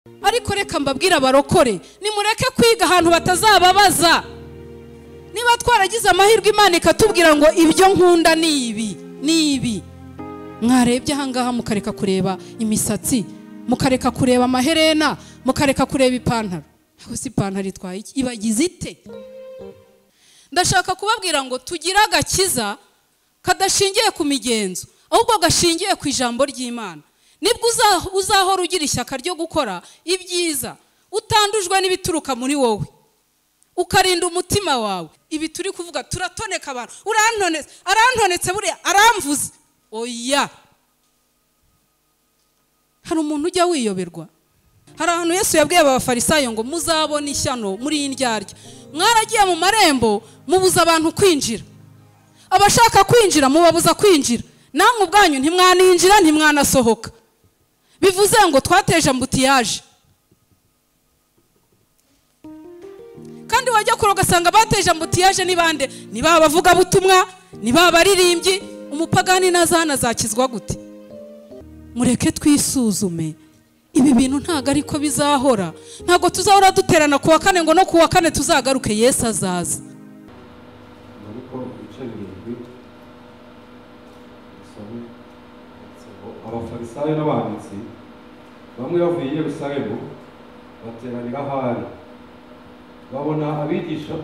Ariko reka mbabwira abarokore, nimureke kwiga ahantu batazababaza. Niba twaragize amahirwe Imana ikatubwira ngo ibyo nkunda ni ibi, ni ibi. Mwarebye ahangaha mukareka kureba imisatsi, mukareka kureba amaherena, mukareka kureba ipantaro. Aho si ipantaro itwaye iki? Ibagize ite? Ndashaka kubabwira ngo tugire agakiza kadashingiye ku migenzo, ahubwo gashingiye ku ijambo ry'Imana. Nibwo uzahora ugira ishyaka ryo gukora ibyiza, utandujwe n'ibituruka muri wowe, ukarinda umutima wawe. Ibi turi kuvuga turatoneka abantu, urantonetse, arantonetse buriya aramvuze. Oya, hari umuntu ujya wiyoberwa. Hari ahantu Yesu yabwiye abafarisayo ngo muzabona ishyano muri iyi ndyarya. Mwaragiye mu marembo mubuza abantu kwinjira, abashaka kwinjira mubabuza kwinjira, namwe ubwanyu ntimwaninjira ntimwanasohoka. Bivuze ngo twateje ambutiyaje. Kandi wajya kure ugasanga bateje ambutiyaje ni bande? Ni ba bavugabutumwa, ni ba baririmbyi. Umupagani nazana azakizwa gute? Mureke twisuzume. Ibi bintu ntago ariko bizahora. Ntago tuzahora duterana kuwa kane ngo no kuwa kane tuzagaruke. Yesu azaza. Ariko ibice 7 Abafarisayo n'abanditsi bamwe bavuye i Yerusalemu bateranira ahari, babona abigishwa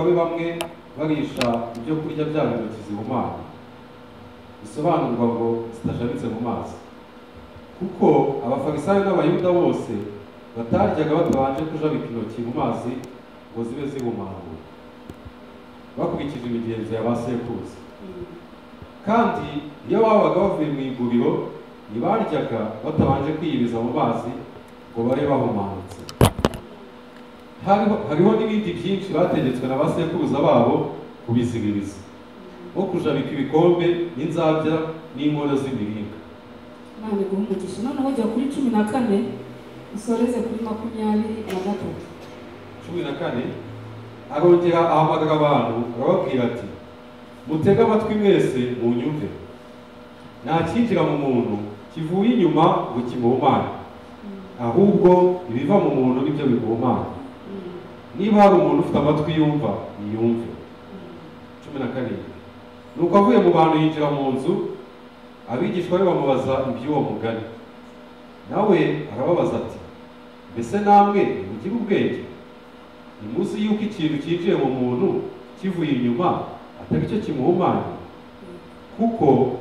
be bamwe barisha ibyo kurya byabo intoki zihumanye, bisobanurwa ngo zitajabitse mu mazi, kuko Abafarisayo n'Abayuda bose bataryaga batabanje kujabika intoki mu mazi ngo zibe zihumanuwe, bakurikije imigenzo ya ba sekuruza. Kandi iyo babaga bavuye mu iguriro ntibaryaga batabanje kwiyiriza mu mazi ngo babe bahumanutse. Hariho n'ibindi byinshi bategetswe na ba sekuruza babo kubiziririza, nko kujabika ibikombe n'inzabya n'inkono z'imiringa. Imana iguhe umugisha. Noneho jya kuri 14 usoreze kuri 23. 14 arongera ahamagara abantu arababwira ati: mutege amatwi mwese munyumve. Nta cyinjira mu muntu kivuye inyuma ngo kimuhumane, ahubwo ibiva mu muntu nibyo bimuhumana. Niba hari umuntu ufite amatwi yumva, yumve. 17 Nuko avuye mu bantu yinjira mu nzu, abigishwa be bamubaza iby'uwo mugani. Nawe arababaza ati: mbese namwe ntimugire ubwenge? Ntimuzi yuko ikintu cyinjiye mu muntu kivuye inyuma atari cyo kimuhumanya, kuko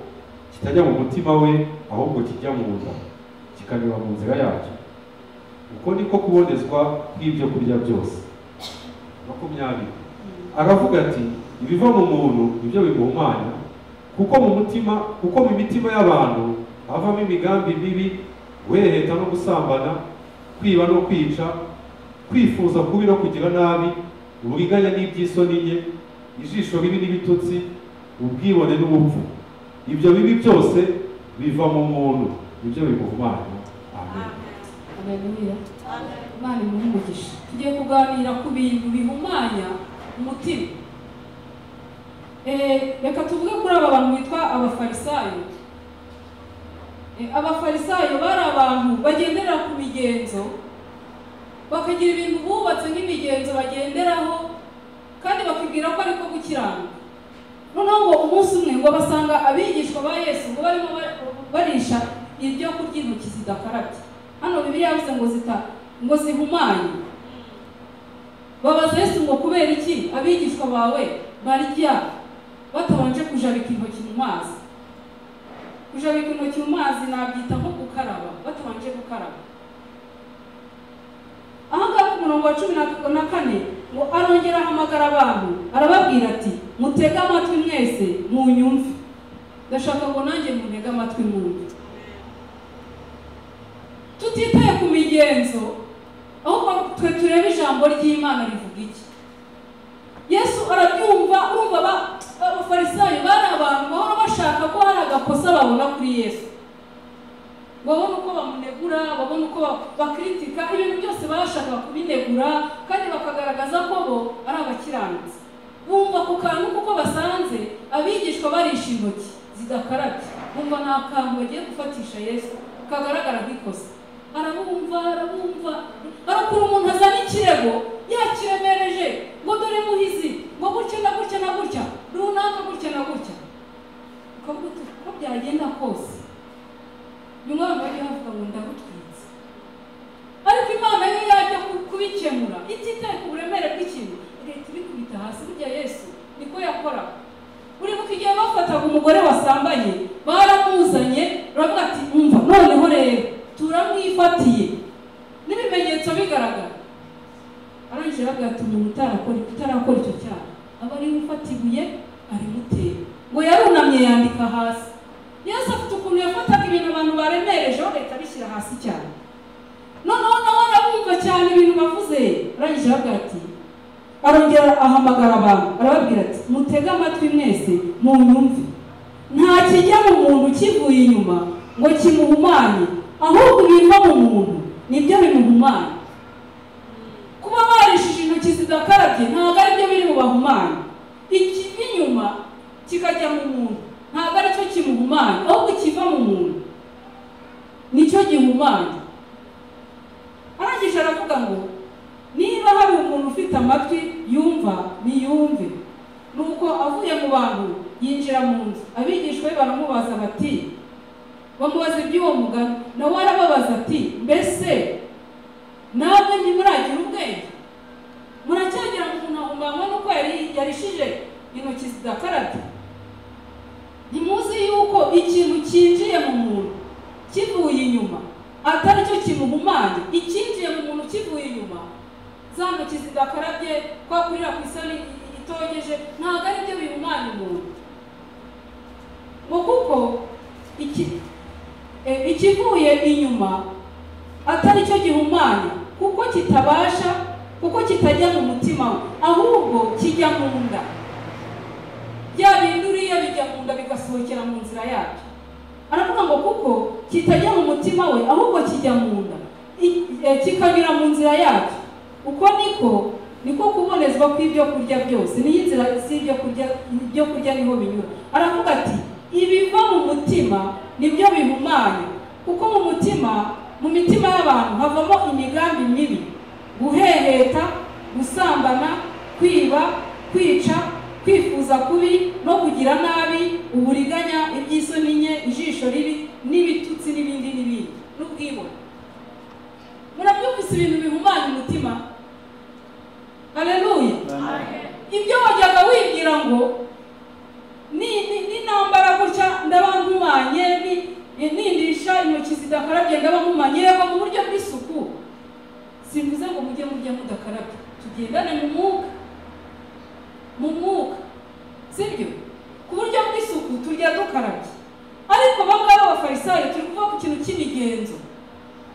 kitajya mu mutima we, ahubwo kijya mu nda, kikanyura mu nzira yacyo. Uko niko kubonezwa kw'ibyo kurya byose. 20 Aravuga ati: ibiva mu muntu nibyo bimuhumanya, kuko mu mitima y'abantu havamo imigambi mibi, guheheta no gusambana, kwiba no kwica, kwifuza kubi no kugira nabi, uburiganya n'iby'isoni nke, ijisho ribi n'ibitutsi, ubwibone n'ubupfu. Ibyo bibi byose biva mu muntu, nibyo bimuhumanya. Amen. Haleluya. Imana imuhe umugisha. Tugiye kuganira ku bintu bihumanya umutima. Reka tuvuge kuri aba bantu bitwa Abafarisayo. Abafarisayo bari abantu bagendera ku migenzo, bakagira ibintu bubatse nk'imigenzo bagenderaho, kandi bakibwira ko ariko gukiranuka. Noneho ngo umunsi umwe ngo basanga abigishwa ba Yesu ngo barimo barisha ibyo kurya intoki zidakarabye. Hano Bibiliya yavuze ngo ngo zihumanye. Babaza Yesu ngo kubera iki abigishwa bawe barya batabanje kujabika intoki mu mazi? Kujabika intoki mu mazi nabyita nko gukaraba, batabanje gukaraba. Aha ngaha ku murongo wa 14 ngo arongera ahamagara abantu arababwira ati: mutege amatwi mwese munyumve. Ndashaka ngo nanjye muntege amatwi mwumve. Tutitaye ku migenzo, ahubwo twe turebe ijambo ry'Imana rivuga iki. Yesu arabyumva. Urumva Abafarisayo bari abantu bahora bashaka ko hari agakosa babona kuri Yesu, babona uko bamunegura, babona uko bakritika, ibintu byose bashaka kubinegura, kandi bakagaragaza ko bo ari abakiranutsi. Bumva ku kantu kuko basanze abigishwa barisha intoki zidakarabye, bumva nta kantu bagiye gufatisha Yesu kagaragara nk'ikosa. Arabumva arabumva, arakura umuntu azana ikirego yakiremereje ngo dore Muhizi, ngo gutya na gutya na gutya, runaka gutya na gutya. Ukavuga uti uko byagenda kose nyuma abantu bajya bavuga ngo ndagutwitse. Ariko Imana yo yajya kubikemura ititaye ku buremere bw'ikintu, igahita ibikubita hasi. Burya Yesu niko yakoraga. Uribuka igihe bafataga umugore wasambanye, baramuzanye baravuga ati umva noneho rero turamwifatiye n'ibimenyetso bigaragara. Arangije aravuga ati umuntu utarakora icyo cyaha aba ari ufata ibuye arimutera. Ngo yarunamye yandika hasi. Yesu afite ukuntu yafataga ibintu abantu baremereje agahita abishyira hasi cyane. Noneho nawe arabumva cyane ibintu bavuze. Arangije aravuga ati, arongera ahamagara abantu arababwira ati mutege amatwi mwese munyumve, nta kijya mu muntu kivuye inyuma ngo kimuhumanye, ahubwo ibiva mu muntu nibyo bimuhumanya. Kuba barishije intoki zidakarabye ntabwo ari byo biri bubahumanye. Ikiva inyuma kikajya mu muntu ntabwo ari cyo kimuhumanya, ahubwo ikiva mu muntu nicyo gihumanya. Arangije aravuga ngo niba hari umuntu ufite amatwi yumva niyumve. Nuko avuye mu bantu yinjira mu nzu, abigishwa be baramubaza bati, bamubaza iby'uwo mugani, nawe arababaza ati mbese namwe ntimuragira ubwenge? Muracyagira ngo umuntu ahumanywa nuko yarishije intoki zidakarabye? Ntimuzi yuko ikintu cyinjiye mu muntu kivuye inyuma atari cyo kimuhumanya? Icyinjiye mu muntu kivuye inyuma, za ntoki zidakarabye, kwa kurira ku isani itogeje, ntabwo ari byo bihumanya umuntu. Ngo kuko ikivuye inyuma atari cyo gihumanya, kuko kitabasha, kuko kitajya mu mutima we, ahubwo kijya mu nda. Bya bindi uriye bijya mu nda bigasohokera mu nzira yabyo. Aravuga ngo kuko kitajya mu mutima we, ahubwo kijya mu nda, kikanyura mu nzira yabyo. Uko niko kubonezwa kw'ibyo kurya byose, niyo inzira z'ibyo kurya, ibyo kurya niho binyura. Aravuga ati ibiva mu mutima nibyo bihumanya, kuko mu mutima, mu mitima y'abantu havamo imigambi mibi, guheheta, gusambana, kwiba, kwica, kwifuza kubi no kugira nabi, uburiganya, iby'isoni nke, ijisho ribi, n'ibitutsi n'ibindi n'ibindi, n'ubwibone. Murabyumvise ibintu bihumanya umutima? Haleluya. Ibyo wajyaga wibwira ngo ni nambara gutya ndaba nkumanye, nindisha intoki zidakarabye ndaba nkumanye. Yego mu buryo bw'isuku, simvuze ngo mujye murya mudakarabye, tugendane mu mwuka, mu mwuka, sibyo? Ku buryo bw'isuku turya dukarabye. Ariko bangaba abafarisayo turi kuvuga ku kintu cy'imigenzo,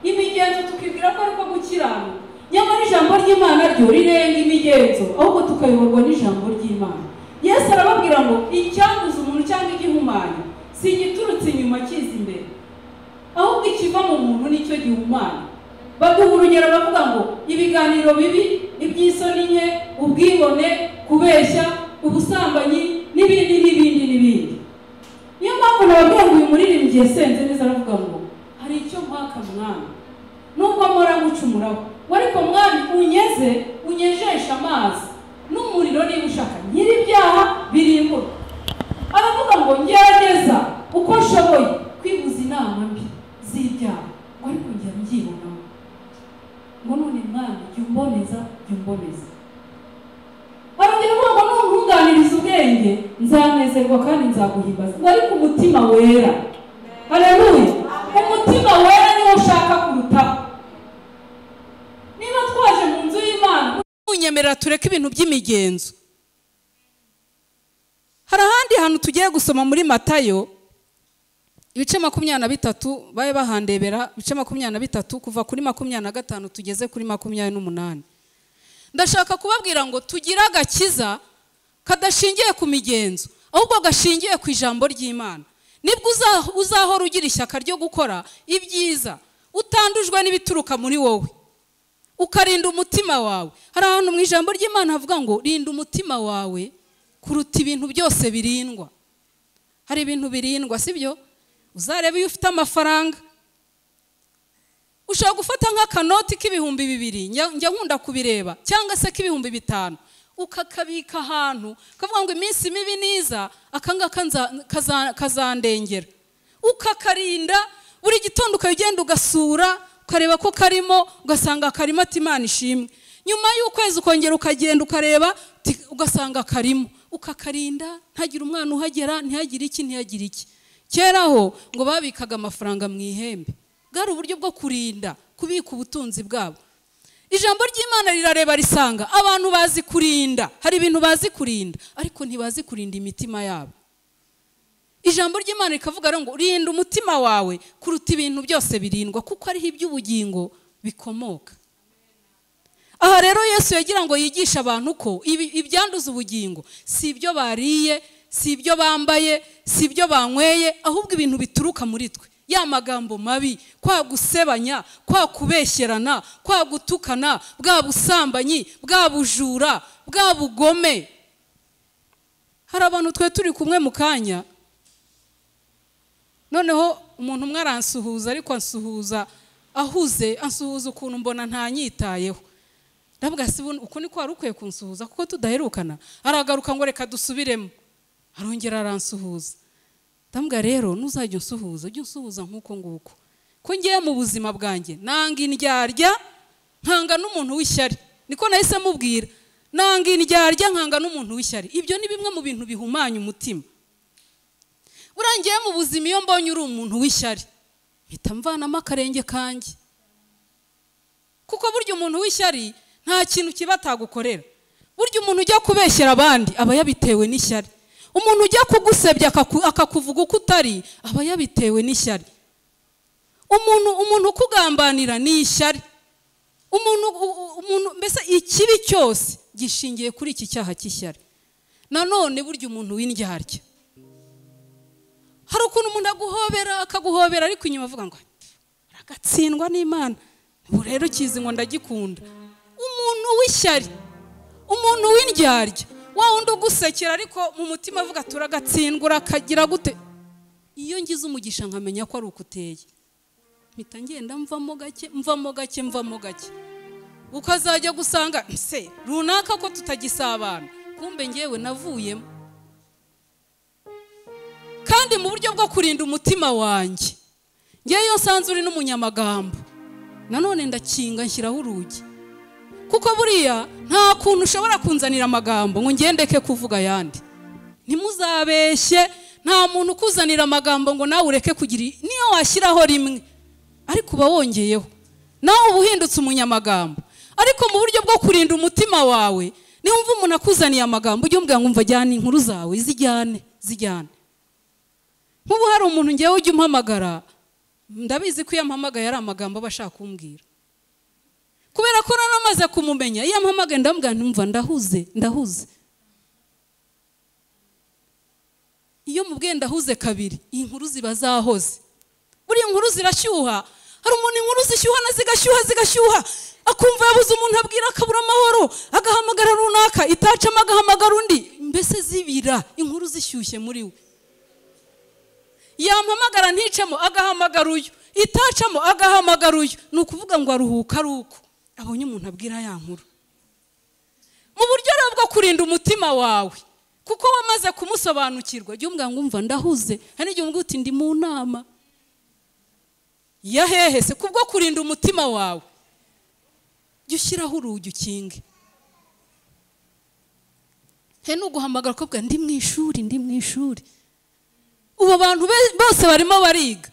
imigenzo tukibwira ko ariko gukiranuka, nyamara ijambo ry'Imana ryo rirenga imigenzo, ahubwo tukayoborwa n'ijambo ry'Imana. Yesu arababwira ngo icyanduza umuntu cyangwa igihumanya si igiturutse inyuma kiza imbere, ahubwo ikiva mu muntu nicyo gihumanya. Baduha urugero bavuga ngo ibiganiro bibi, iby'isoni nke, ubwibone, kubeshya, ubusambanyi n'ibindi n'ibindi n'ibindi. Niyo mpamvu nababwiye ngo uyu muririmbyi yasenze neza, aravuga ngo hari icyo mpaka mwami, nubwo mpora ngucumuraho, ariko mwami unyeze, unyejeshe amazi n'umuriro niba ushaka, nyiri ibyaha birimbura. Aravuga ngo ngerageza uko nshoboye kwibuza inama mbi z'ibyaha, ngo ariko njya mbyibonamo, ngo none mwami jya umboneza, jya umboneza. Arongera avuga ngo nuntunganiriza ubwenge nzanezerwa kandi nzaguhimbaza, ngo ariko umutima wera. Haleluya. Umutima wera niwo ushaka kurutaho. Niba twaje mu nzu y'Imana, unyemerera tureke ibintu by'imigenzo. Hari ahandi hantu tugiye gusoma muri Matayo ibice 23, baye bahandebera ibice 23 kuva kuri 25 tugeze kuri 28. Ndashaka kubabwira ngo tugire agakiza kadashingiye ku migenzo, ahubwo gashingiye ku ijambo ry'Imana. Nibwo uzahora ugira ishyaka ryo gukora ibyiza, utandujwe n'ibituruka muri wowe, ukarinda umutima wawe. Hari ahantu mu ijambo ry'Imana havuga ngo rinda umutima wawe kuruta ibintu byose birindwa. Hari ibintu birindwa, sibyo? Uzareba iyo ufite amafaranga, Ushobora gufata nk'akanoti k'2000, njya nkunda kubireba, cyangwa se k'5000, ukakabika ahantu ukavuga ngo iminsi mibi niza akangaka kazandengera, ukakarinda. Buri gitondo ukagenda ugasura ukareba ko karimo, ugasanga karimo, ati Imana ishimwe. Nyuma y'ukwezi ukongera ukagenda ukareba ugasanga karimo, ukakarinda, ntagire umwana uhagera, ntihagire iki, ntihagire iki. Kera ho ngo babikaga amafaranga mu ihembe, bwari uburyo bwo kurinda kubika ubutunzi bwabo. Ijambo ry'Imana rirareba risanga abantu bazi kurinda, hari ibintu bazi kurinda, ariko ntibazi kurinda imitima yabo. Ijambo ry'Imana rikavuga ngo rinda umutima wawe kuruta ibintu byose birindwa, kuko ariho iby'ubugingo bikomoka. Aha rero Yesu yagira ngo yigishe abantu ko ibyanduza ubugingo si ibyo bariye, si ibyo bambaye, si ibyo banyweye, ahubwo ibintu bituruka muri twe. Ya magambo mabi, kwa gusebanya, kwa kubeshyerana, kwa gutukana, bwa busambanyi, bwa bujura, bwa bugome. Hari abantu twe turi kumwe mu kanya, noneho umuntu umwe aransuhuza, ariko ansuhuza ahuze, ansuhuza ukuntu mbona ntanyitayeho. Ndavuga si uko niko wari ukwiye kunsuhuza kuko tudaherukana. Aragaruka ngo reka dusubiremo, arongera aransuhuza. Ndambwa rero nuzajya unsuhuza, ujye unsuhuza nkuko nguko, ko ngiye mu buzima bwanjye nanga indyarya, nkanga n'umuntu w'ishyari. Niko nahise mubwira, nanga indyarya, nkanga n'umuntu w'ishyari. Ibyo ni bimwe mu bintu bihumanya umutima. Urangiye mu buzima iyo mbonye uri umuntu w'ishyari, mpita mvanamo akarenge kanjye. Kuko burya umuntu w'ishyari nta kintu kiba atagukorera. Burya umuntu ujya kubeshyera abandi aba yabitewe n'ishyari. Umuntu ujya kugusebya akakuvuga uko utari aba yabitewe n'ishyari. Umuntu ukugambanira ni ishyari. Umuntu mbese ikibi cyose gishingiye kuri iki cyaha cy'ishyari. Nanone burya umuntu w'indyarya, hari ukuntu umuntu aguhobera akaguhobera, ariko inyuma avuga ngo aragatsindwa n'Imana, ubu rero kizi ngo ndagikunda. Umuntu w'ishyari, umuntu w'indyarya, wa wundi ugusekera ariko mu mutima avuga turagatsindwa, urakagira gute. Iyo ngize umugisha nkamenya ko ari ukuteye, mpita ngenda mvamo gake, mvamo gake, mvamo gake, ukazajya gusanga se runaka ko tutagisabana, kumbe ngewe navuyemo. Kandi mu buryo bwo kurinda umutima wanjye, ngewe iyo nsanze uri n'umunyamagambo, nanone ndakinga nshyiraho urugi. Kuko buriya nta kuntu ushobora kunzanira amagambo ngo ngendeke kuvuga ayandi. Ntimuzabeshye, nta muntu ukuzanira amagambo ngo nawe ureke kugira, niyo washyiraho rimwe ariko uba wongeyeho, nawe uba uhindutse umunyamagambo. Ariko mu buryo bwo kurinda umutima wawe, niwumva umuntu akuzaniye amagambo ujye umbwira ngo umva jyana inkuru zawe, zijyane, zijyane. Nk'ubu hari umuntu ngewe ujya umpamagara, ndabizi ko iyo ampamagaye ari amagambo aba ashaka kumbwira. Kubera ko naramaze kumumenya, iyo ampamagaye ndamubwira ntumva ndahuze, ndahuze. Iyo mubwiye ndahuze kabiri, inkuru ziba zahoze. Buriya inkuru zirashyuha, hari umuntu inkuru zishyuha na zigashyuha zigashyuha, akumva yabuze umuntu abwira akabura amahoro, agahamagara runaka, itacamo agahamagara undi, mbese zibira inkuru zishyushye muri we. Yampamagara nticemo agahamagara uyu, itacamo agahamagara uyu, ni ukuvuga ngo aruhuka ari uko abonye umuntu abwira ya nkuru. Mu buryo rero bwo kurinda umutima wawe, kuko wamaze kumusobanukirwa, jya umbwira ngo umva ndahuze, hari n'igihe umbwira uti ndi mu nama. Ya hehe se? Kubwo kurinda umutima wawe, jya ushyiraho urugi ukinge. He nuguhamagara ukabwira ndi mu ishuri, ndi mu ishuri. Ubu abantu bose barimo bariga,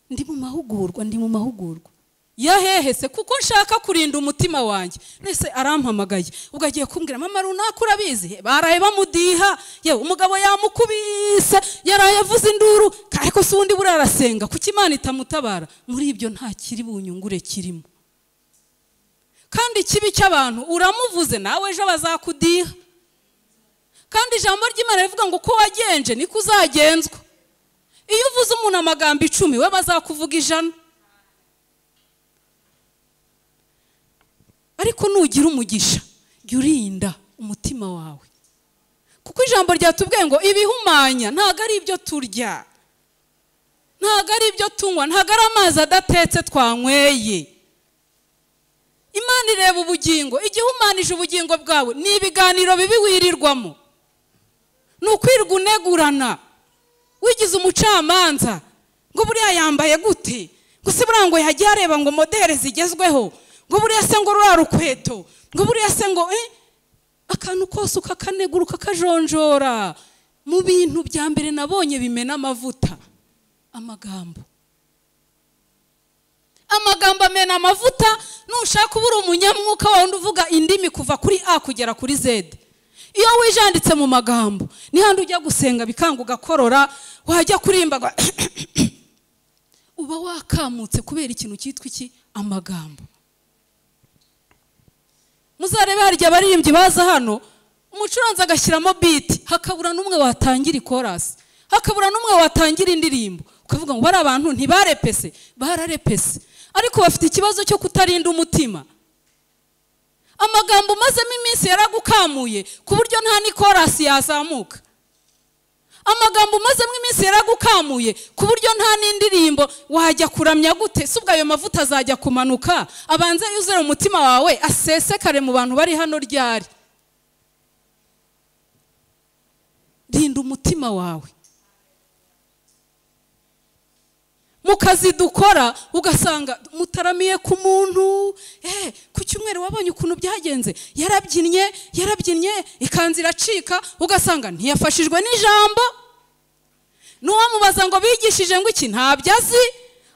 ndi mu mahugurwa, ndi mu mahugurwa. Ya hehe se? Kuko nshaka kurinda umutima wanjye. Nese arampamagaye, ubwo agiye kumbwira mama runaka urabizi, baraye bamudiha, yewe umugabo yamukubise, yaraye avuze induru, ariko se undi buriya arasenga, kuki Imana itamutabara? Muri ibyo nta kiri bunyungure kirimo. Kandi ikibi cy'abantu uramuvuze nawe ejo bazakudiha. Kandi ijambo ry'Imana rivuga ngo uko wagenje niko uzagenzwa. Iyo uvuze umuntu amagambo 10, we bazakuvuga 100. Ariko nugira umugisha, jya urinda umutima wawe. Kuko ijambo ryatubwiye ngo ibihumanya ntago ari ibyo turya, ntago ari ibyo tunywa, ntago ari amazi adatetse twanyweye. kureba ubugingo, igihumanije ubugingo bwawe ni ibiganiro bibi wirirwamo, ni ukwirwa unegurana wigize umucamanza ngo buriya yambaye gute, ngo se buriya ngo yagiye areba ngo modere zigezweho, ngo buriya se ngo ruriya rukweto, ngo buriya se ngo akantu kose ukakanegura ukakajonjora. Mu bintu bya mbere nabonye bimena amavuta, amagambo. Amagambo amena amavuta. Nushaka uba uri umunyamwuka wundi uvuga indimi kuva kuri A kugera kuri Z. Iyo wijanditse mu magambo ni handi ujya gusenga bikanga ugakorora, wajya kurimba uba wakamutse kubera ikintu cyitwa iki? Amagambo. Muzarebe hari igihe abaririmbyi baza hano, umucuranzi agashyiramo beat, hakabura n'umwe watangira ikorasi, hakabura n'umwe watangira indirimbo, ukavuga ngo bari abantu ntibarepese, bararepese, ariko bafite ikibazo cyo kutarinda umutima. Amagambo umazemo iminsi yaragukamuye ku buryo nta n'ikorasi yazamuka. Amagambo umazemo iminsi yaragukamuye ku buryo nta n'indirimbo wajya kuramya gute. Si ubwo ayo mavuta azajya kumanuka abanze yuzure umutima wawe asesekare mu bantu bari hano ryari. Rinda umutima wawe. Mu kazi dukora ugasanga mutaramiye ku muntu, ku cyumweru wabonye ukuntu byagenze, yarabyinnye ikanzu iracika, ugasanga ntiyafashijwe n'ijambo. N'uwamubaza ngo bigishije ngo iki ntabyo azi,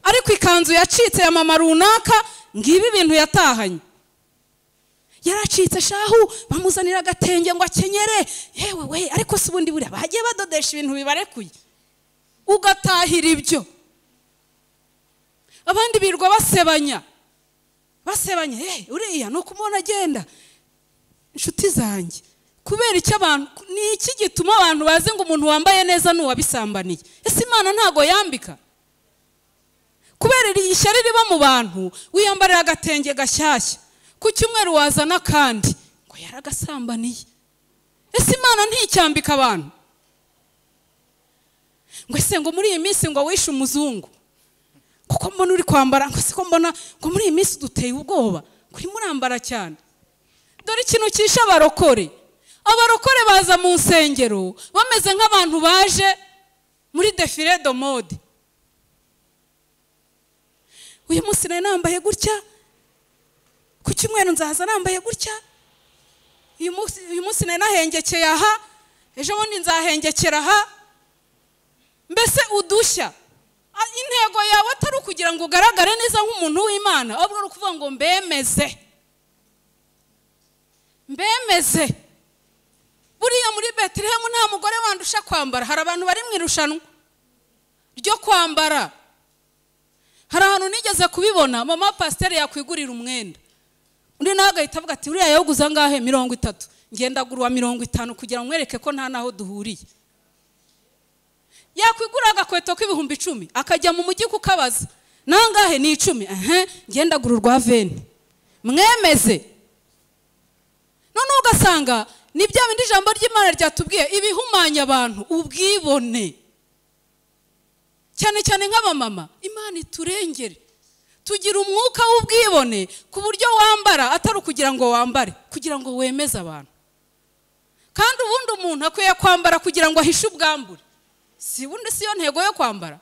ariko ikanzu yacitse ya mama runaka, ngibi ibintu yatahanye. Yaracitse shahu, bamuzanira agatenge ngo akenyere, yewe we, ariko si ubundi buriya bagiye badodesha ibintu bibarekuye, ugatahira ibyo. Abandi birwa basebanya, uriya nuko umuntu agenda. Inshuti zanjye, kubera icyo abantu, ni iki gituma abantu bazi ngo umuntu wambaye neza n'uwabisambaniye? Ese Imana ntago yambika? Kubera ishyari riba mu bantu, wiyambarira agatenge gashyashya, ku cyumweru wazana kandi ngo yaragasambaniye. Ese Imana nticyambika abantu? Ngo ese ngo muri iyi minsi ngo wishe umuzungu, kuko mbona uri kwambara, ngo siko mbona ngo muri iyi minsi duteye ubwoba, kuri murambara cyane. Dore ikintu cyisha abarokore. Abarokore baza mu nsengero bameze nk'abantu baje muri défilé de mode. Uyu munsi nari nambaye gutya, ku cyumweru nzaza nambaye gutya, uyu munsi nari nahengekeye aha, ejo bundi nzahengekera aha. Mbese udushya. Intego yawe atari ukugira ngo ugaragare neza nk'umuntu w'Imana, ahubwo ari ukuvuga ngo mbemeze. Mbemeze. Buriya muri Betelehemu nta mugore wandusha kwambara. Hari abantu bari mu irushanwa ryo kwambara. Hari ahantu nigeze kubibona, mama pasiteri yakwigurira umwenda, undi nawe agahita avuga ati uriya yawuguze angahe? 30. Ngenda gura 50 kugira ngo mwereke ko nta naho duhuriye. Yakwigura agakweto k'ibihumbi 10 akajya mu mujyi kukabaza nangahe? Ni 10. Ngenda gura urwa 20 mwemeze. None ugasanga ni bya bindi ijambo ry'Imana ryatubwiye, ibihumanya abantu ubwibone, cyane cyane nk'abamama. Imana iturengere, tugira umwuka w'ubwibone ku buryo wambara atari ukugira ngo wambare, kugira ngo wemeze abantu. Kandi ubundi umuntu akwiye kwambara kugira ngo ahishe ubwambure. Si ubundi siyo ntego yo kwambara.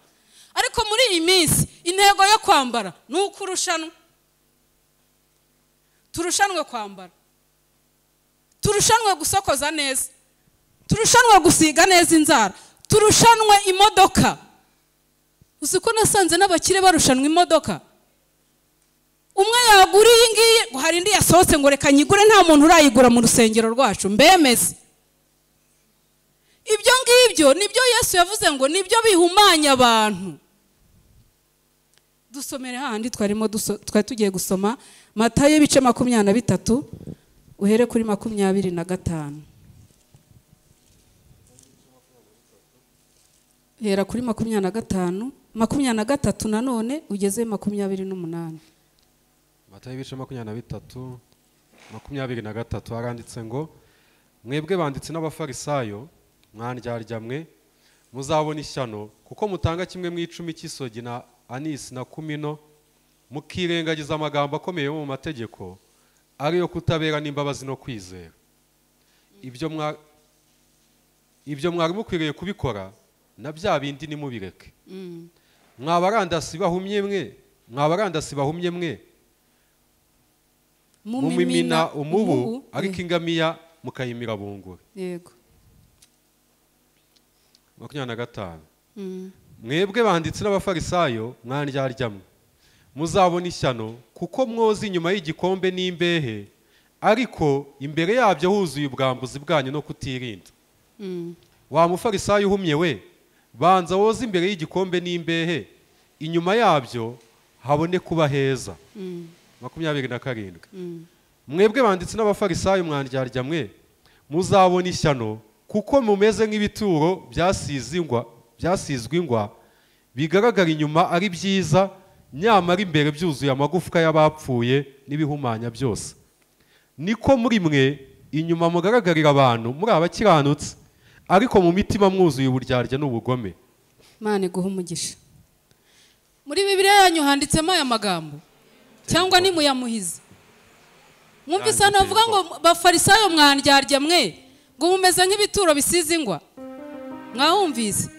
Ariko muri iyi minsi intego yo kwambara ni ukurushanwa. Turushanwe kwambara, turushanwe gusokoza neza, turushanwe gusiga neza inzara, turushanwe imodoka. Uzi ko nasanze n'abakire barushanwa imodoka. Umwe yagura iyi ngiyi, ngo hari indi yasohotse ngo reka nyigure, nta muntu urayigura mu rusengero rwacu, mbemeze. Ibyo ngibyo nibyo Yesu yavuze ngo nibyo bihumanya abantu. Dusomere handi twarimo twari tugiye gusoma Matayo ibice 23 uhere kuri 25. Hera kuri 25, 23 nanone ugeze 28. Matayo ibice 23 23 haranditse ngo mwebwe banditse n'abafarisayo mwandyarya mwe muzabona ishyano, kuko mutanga kimwe mu 10 cy'isogi na anisi na kumino, mukirengagiza amagambo akomeye mu mategeko, ariyo kutabera n'imbabazi no kwizera. Ibyo mwari mukwiriye kubikora, na bya bindi nimubireke. Mwabarandasi bahumye mwe, mumimina umubu ariko ingamiya mukayimira bungura. Yego. 25. Mwebwe banditsi n'abafarisayo mwandyarya muzabona ishyano, kuko mwoza inyuma y'igikombe n'imbehe, ariko imbere yabyo huzuye ubwambuzi bwanyu no kutirinda. Wa mufarisayo uhumye we, banza woza imbere y'igikombe n'imbehe, inyuma yabyo habone kuba heza. 27. Mwebwe banditsi n'abafarisayo mwandyarya mwe, muzabona ishyano, kuko mumeze nk'ibituro byasizwe ingwa, bigaragara inyuma ari byiza, nyamara imbere byuzuye amagufwa y'abapfuye n'ibihumanya byose. Niko muri mwe inyuma mugaragarira abantu muri abakiranutse, ariko mu mitima mwuzuye uburyarya n'ubugome. Imana iguhe umugisha. Muri Bibiliya yanyu handitsemo aya magambo cyangwa ni muyamuhize? Mwumvise hano bavuga ngo bafarisayo mwandyarya mwe, ngo mumeze nk'ibituro bisize ingwa. Mwahumvise?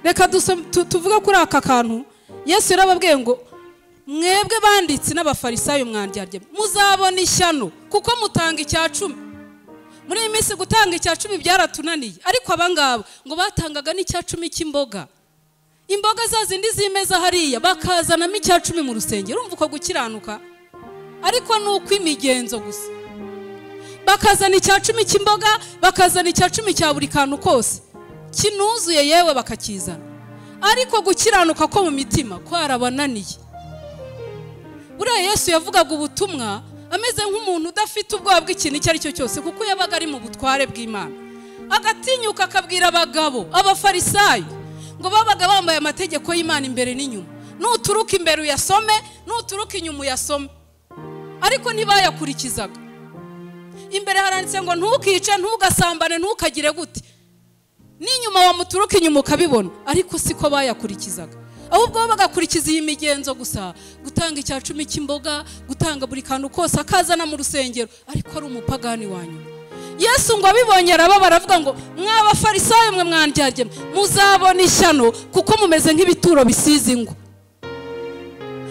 Reka tuvuge kuri aka kantu. Yesu yarababwiye ngo mwebwe banditsi n'abafarisayo mwandyarya muzabona ishyano, kuko mutanga icya cumi. Muri iyi minsi gutanga icya cumi byaratunaniye, ariko abangaba ngo batangaga n'icya cumi cy'imboga. Imboga za zindi zimeza hariya bakazanamo icya cumi mu rusengero. Urumva uko gukiranuka? Ariko nuko imigenzo gusa. Bakazana icya cumi cy'imboga, bakazana icya cumi cya buri kantu kose kinuzuye, yewe bakakizana. Ariko gukiranuka ko mu mitima kwarabananiye. Buriya Yesu yavugaga ubutumwa ameze nk'umuntu udafite ubwoba bw'ikintu icyo ari cyo cyose, kuko yabaga ari mu butware bw'Imana. Agatinyuka akabwira abagabo abafarisayo ngo babaga bambaye amategeko y'Imana imbere n'inyuma. Nuturuka imbere uyasome, nuturuka inyuma uyasome. Ariko ntibayakurikizaga. Imbere haranditse ngo ntukice, ntugasambane, ntukagire gute. N'inyuma wamuturuka inyuma ukabibona, ariko siko bayakurikizaga. Ahubwo bagakurikiza iyi migenzo gusa, gutanga icya cumi cy'imboga, gutanga buri kantu kose akazana mu rusengero, ariko ari umupagani wanyu. Yesu ngo abibonye arababara, aravuga ngo mw'abafarisayo mwe mwandyarya muzabona ishyano, kuko mumeze nk'ibituro bisize ingwa.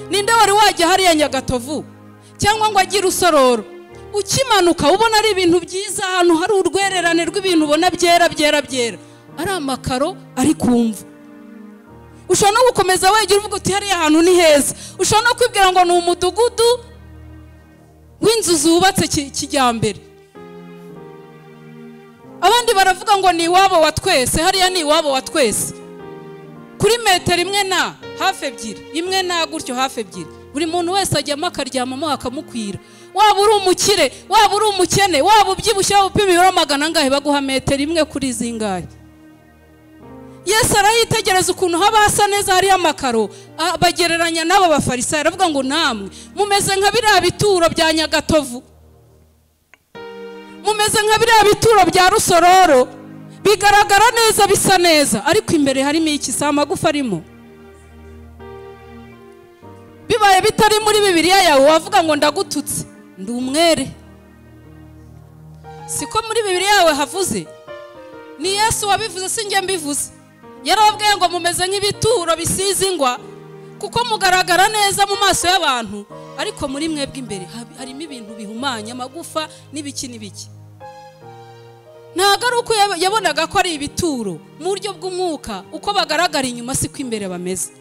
Ninde wari wajya hariya Nyagatovu cyangwa ngo agire Rusororo, ukimanuka ubona ari ibintu byiza, ahantu hari urwererane rw'ibintu ubona byera byera byera, ari amakaro ari kumva. Ushobora no gukomeza wegera uvuga uti hariya hantu ni heza. Ushobora no kwibwira ngo ni umudugudu w'inzu zubatse kijyambere. Abandi baravuga ngo ni iwabo wa twese, hariya ni iwabo wa twese. Kuri metero imwe na hafi ebyiri, imwe na gutyo hafi ebyiri, buri muntu wese ajyamo akaryamamo akamukwira. Waba uri umukire, waba uri umukene, waba ubyibushye, waba upima ibiro magana angahe, baguha metero imwe kuri zingahe. Yesu arayitegereza ukuntu haba hasa neza hariya amakaro, bagereranya n'abo bafarisayo, aravuga ngo namwe mumeze nka biriya bituro bya Nyagatovu, mumeze nka biriya bituro bya Rusororo, bigaragara neza bisa neza, ariko imbere harimo iki? Si amagufa arimo. Bibaye bitari muri Bibiliya yawe wavuga ngo ndagututse, ndi umwere. Siko muri Bibiliya yawe havuze? Ni Yesu wabivuze, si njye mbivuze. Yarababwiye ngo mumeze nk'ibituro bisize ingwa, kuko mugaragara neza mu maso y'abantu, ariko muri mwebwe imbere harimo ibintu bihumanya, amagufa n'ibiki n'ibiki. Ntabwo ari uko yabonaga ko ari ibituro mu buryo bw'umwuka, uko bagaragara inyuma siko imbere bameze.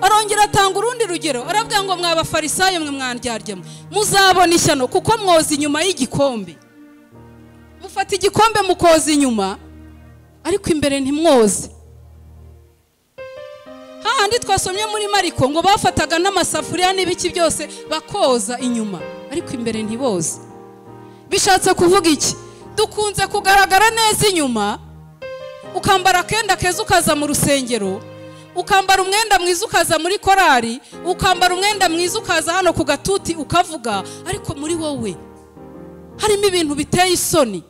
Arongera atanga urundi rugero, aravuga ngo mw'abafarisayo mwe mwandyarya muzabona ishyano, kuko mwoza inyuma y'igikombe. Mufata igikombe mukoza inyuma, ariko imbere ntimwoze. Hahandi twasomye muri Mariko ngo bafataga n'amasafuriya n'ibiki byose bakoza inyuma, ariko imbere ntiboze. Bishatse kuvuga iki? Dukunze kugaragara neza inyuma, ukambara akenda keza ukaza mu rusengero, ukambara umwenda mwiza ukaza muri korari, ukambara umwenda mwiza ukaza hano ku gatuti ukavuga, ariko muri wowe harimo ibintu biteye isoni.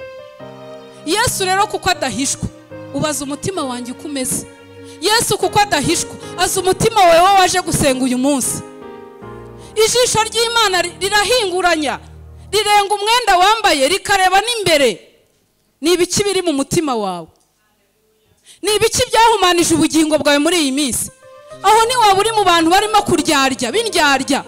Yesu rero kuko adahishwa, ubaza umutima wanjye uko umeze. Yesu kuko adahishwa, azi umutima wawe waje gusenga uyu munsi. Ijisho ry'Imana rirahinguranya, rirenga umwenda wambaye rikareba n'imbere. Ni ibiki biri mu mutima wawe? Ni ibiki byahumanije ubugingo bwawe muri iyi minsi? Aho ni waba uri mu bantu barimo kuryarya bindyarya,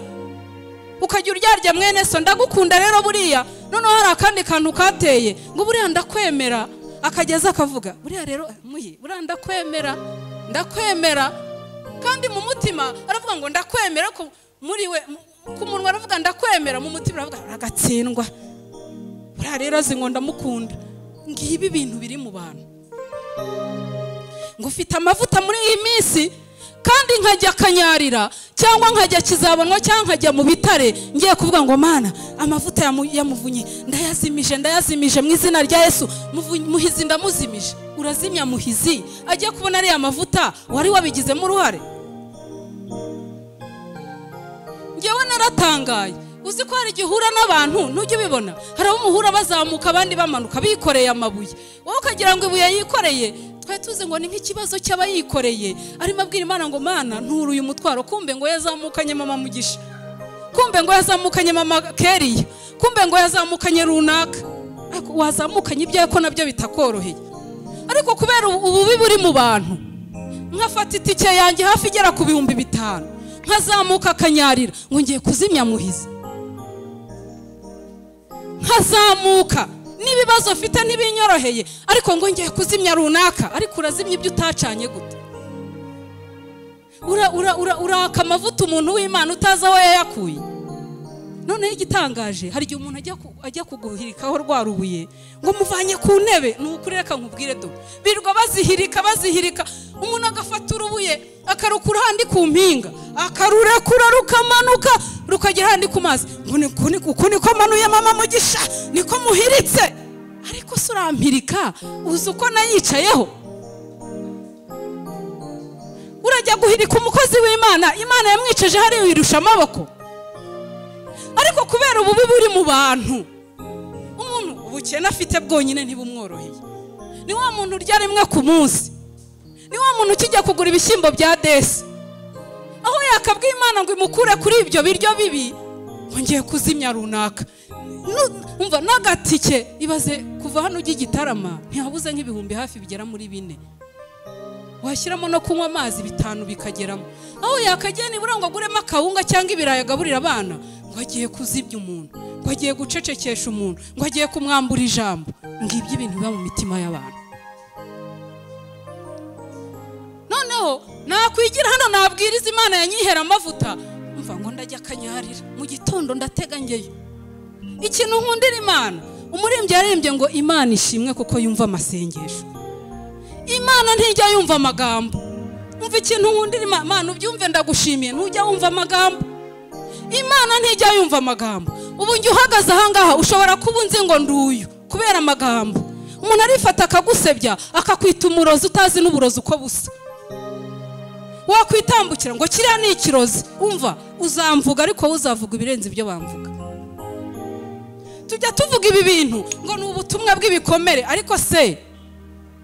ukajya uryarya mwene so ndagukunda rero buriya. Noneho hari akandi kantu kateye ngo buriya ndakwemera, akageza akavuga buriya rero muyi buriya ndakwemera ndakwemera, kandi mu mutima aravuga ngo ndakwemera, ko muri we ku munwa aravuga ndakwemera, mu mutima aravuga uragatsindwa, buriya rero azi ngo ndamukunda. Ngibi ibintu biri mu bantu. Ngo ufite amavuta muri iyi minsi, kandi nkajya Kanyarira cyangwa nkajya Kizabonwa cyangwa nkajya mu bitare ngiye kuvuga ngo Mana amavuta yamuvunye ndayazimije ndayazimije mu izina rya Yesu, Muhizi ndamuzimije. Urazimya Muhizi ajye kubona ari amavuta wari wabigizemo uruhare. Ngewe naratangaye. Uzi ko hari igihura n'abantu ntujye ubibona, hari abo muhura bazamuka abandi bamanuka bikoreye amabuye, wowe ukagira ngo ibuye yikoreye. Twari tuzi ngo ni nk'ikibazo cy'abayikoreye, arimo abwira Imana ngo Mana nturuye umutwaro, kumbe ngo yazamukanye mama Mugisha, kumbe ngo yazamukanye mama Keriya, kumbe ngo yazamukanye runaka. Ariko wazamukanye ibyawe ko nabyo bitakoroheye. Ariko kubera ububi buri mu bantu, nkafata itike yanjye hafi igera ku 5000 nkazamuka Kanyarira ngo ngiye kuzimya Muhizi, nkazamuka n'ibibazo mfite ntibinyoroheye, ariko ngo ngiye kuzimya runaka. Ariko urazimya ibyo utacanye gute? Uraka amavuta umuntu w'Imana utazi aho yayakuye. Noneho igitangaje, hari igihe umuntu ajya kuguhirikaho rwa rubuye ngo muvanye ku ntebe. Ni ukuri reka nkubwire do, birirwa bazihirika bazihirika, umuntu agafata urubuye akarukura handi ku mpinga, akarurekura rukamanuka rukagera handi ku mazi, ngo uku niko manuye mama Mugisha, niko muhiritse. Ariko se urampirika uzi uko nayicayeho? Urajya guhirika umukozi w'Imana, Imana yamwicaje hariya wirusha amaboko. Ariko kubera ububi buri mu bantu, umuntu ubukene afite bwonyine ntibumworoheye. Ni wa muntu urya rimwe ku munsi, ni wa muntu ukijya kugura ibishyimbo bya desi, aho yakabwiye Imana ngo imukure kuri ibyo biryo bibi, ngo ngiye kuzimya runaka. Umva n'agatike ibaze kuva hano ujya Igitarama ntihabuze nk'ibihumbi hafi bigera muri 4, washyiramo no kunywa amazi 5 bikageramo. Aho yakagiye nibura ngo aguremo akawunga cyangwa ibirayi agaburira abana, ngo agiye kuzibya umuntu, ngo agiye gucecekesha umuntu, ngo agiye kumwambura ijambo. Ngibyo ibintu biba mu mitima y'abantu. Noneho nakwigira hano nabwiriza Imana yanyihera amavuta, umva ngo ndajya Kanyarira mu gitondo ndatega ngeyo. Ikintu nkundira Imana, umuririmbyi yaririmbye ngo Imana ishimwe kuko yumva amasengesho. Imana ntijya yumva amagambo. Umva ikintu nkundira Imana, ubyumve ndagushimiye, ntujya wumva amagambo. Imana ntijya yumva amagambo. Ubu njye uhagaze ahangaha ushobora kuba unzi ngo nduyu kubera amagambo. Umuntu arifata akagusebya akakwita umurozi utazi n'uburozi uko busa. Wakwitambukira ngo kiriya ni ikirozi, umva uzamvuga ariko uzavuga ibirenze ibyo bamvuga. Tujya tuvuga ibi bintu ngo ni ubutumwa bw'ibikomere, ariko se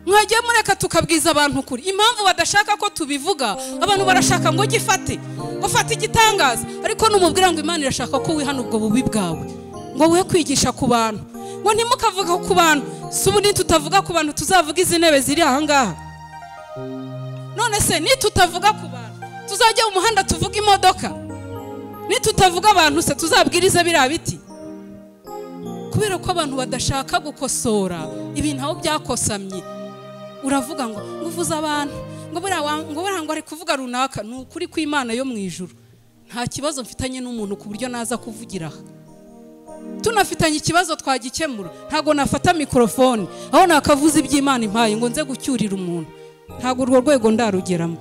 mwagiye mureka tukabwiza abantu kuri. Impamvu badashaka ko tubivuga, abantu barashaka ngo gifate, ufate igitangaza, ariko numubwira ngo Imana irashaka ko wihana ubwo bubi bwawe, ngo we kwigisha ku bantu, ngo ntimukavuga ku bantu. Si ubu nitutavuga ku bantu tuzavuga izi ntebe ziri aha ngaha? None se nitutavuga ku bantu tuzajya mu muhanda tuvuga imodoka? Nitutavuga abantu se tuzabwiriza biriya biti? Kubera ko abantu badashaka gukosora ibintu aho byakosamye. Uravuga ngo uvuze abantu ngo buriya ngo ari kuvuga runaka. Ni ukuri kw'Imana yo mu ijuru, nta kibazo mfitanye n'umuntu ku buryo naza kuvugira aha. Tunafitanye ikibazo twagikemura, ntago nafata mikrofone aho nakavuza iby'Imana impaye ngo nze gucyurira umuntu. Ntago urwo rwego ndarugeramo,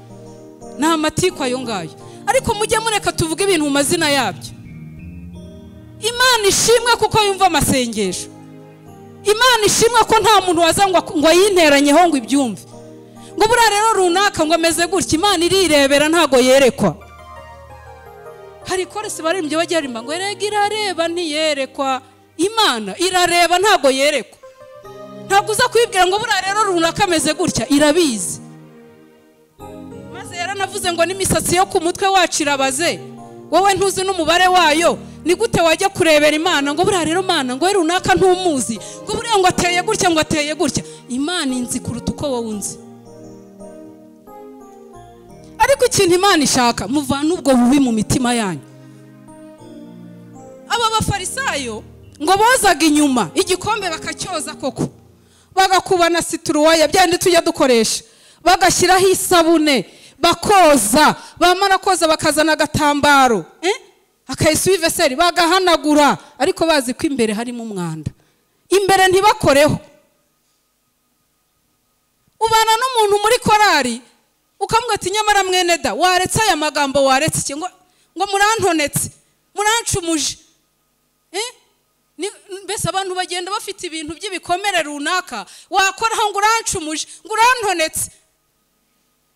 nta matiko ayo ngayo. Ariko mujye mureka tuvuge ibintu mu mazina yabyo. Imana ishimwe kuko yumva amasengesho. Imana ishimwe ko nta muntu waza ngo ayinteranyeho ngo ibyumve, ngo buriya rero runaka ngo ameze gutya. Imana irirebera ntago yerekwa. Hari koresi baririmbye bajya barimba ngo erega irareba ntiyerekwa. Imana irareba ntago yerekwa. Ntabwo uza kwibwira ngo buriya rero runaka ameze gutya, irabizi. Maze yaranavuze ngo n'imisatsi yo ku mutwe wacu irabaze. Wowe ntuzi n'umubare wayo. Ni gute wajya kurebera Imana ngo buriya rero Mana ngo runaka ntumuzi, ngo buriya ngo ateye gutya, ngo ateye gutya? Imana inzi kuruta uko wowe unzi. Ariko ikintu Imana ishaka, muvane ubwo bubi mu mitima yanyu. Aba bafarisayo ngo bozaga inyuma igikombe bakacyoza koko, bagakubana situruwaya byandi tujya dukoresha, bagashyiraho isabune bakoza, bamara koza bakazana agatambaro akayisuiveseri bagahanagura, ariko bazi ko imbere harimo umwanda. Imbere ntibakoreho. Ubana n'umuntu muri korari ukamubwira ati nyamara mwene da waretse aya magambo, waretse iki, ngo murantonetse, murancumuje. Mbese abantu bagenda bafite ibintu by'ibikomere runaka, wakoraho ngo urancumuje, ngo urantonetse,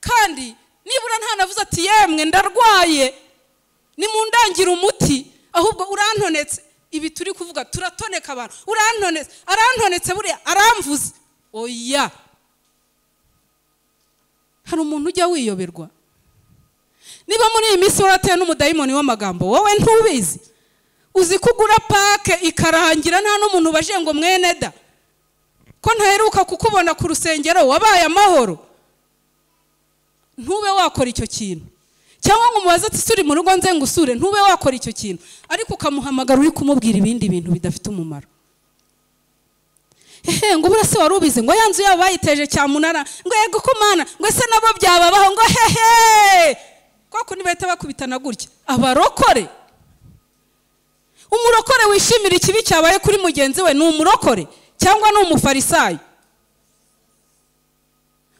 kandi nibura ntanavuze ati yemwe ndarwaye nimundangira umuti, ahubwo urantonetse. Ibi turi kuvuga turatoneka abantu, urantonetse, arantonetse, buriya aramvuze. Oya, hari umuntu ujya wiyoberwa. Niba muri iyi minsi warateye n'umudayimoni w'amagambo, wowe ntubizi. Uzi kugura pake ikarangira nta n'umuntu baje ngo mwene da ko ntaheruka kukubona ku rusengero, wabaye amahoro. Ntube wakora icyo kintu. Cyangwa ngo umubaze ati suri mu rugo nze ngusure, ntube wakora icyo kintu, ariko ukamuhamagara uri kumubwira ibindi bintu bidafite umumaro. Ehe, ngo buriya se wari ubizi ngo ya nzu yabo bayiteje cyamunara, ngo yego ko Mana, ngo ese nabo byababaho, ngo hehe koko nibahita bakubitana gutya. Abarokore, umurokore wishimira ikibi cyabaye kuri mugenzi we ni umurokore cyangwa ni umufarisayo?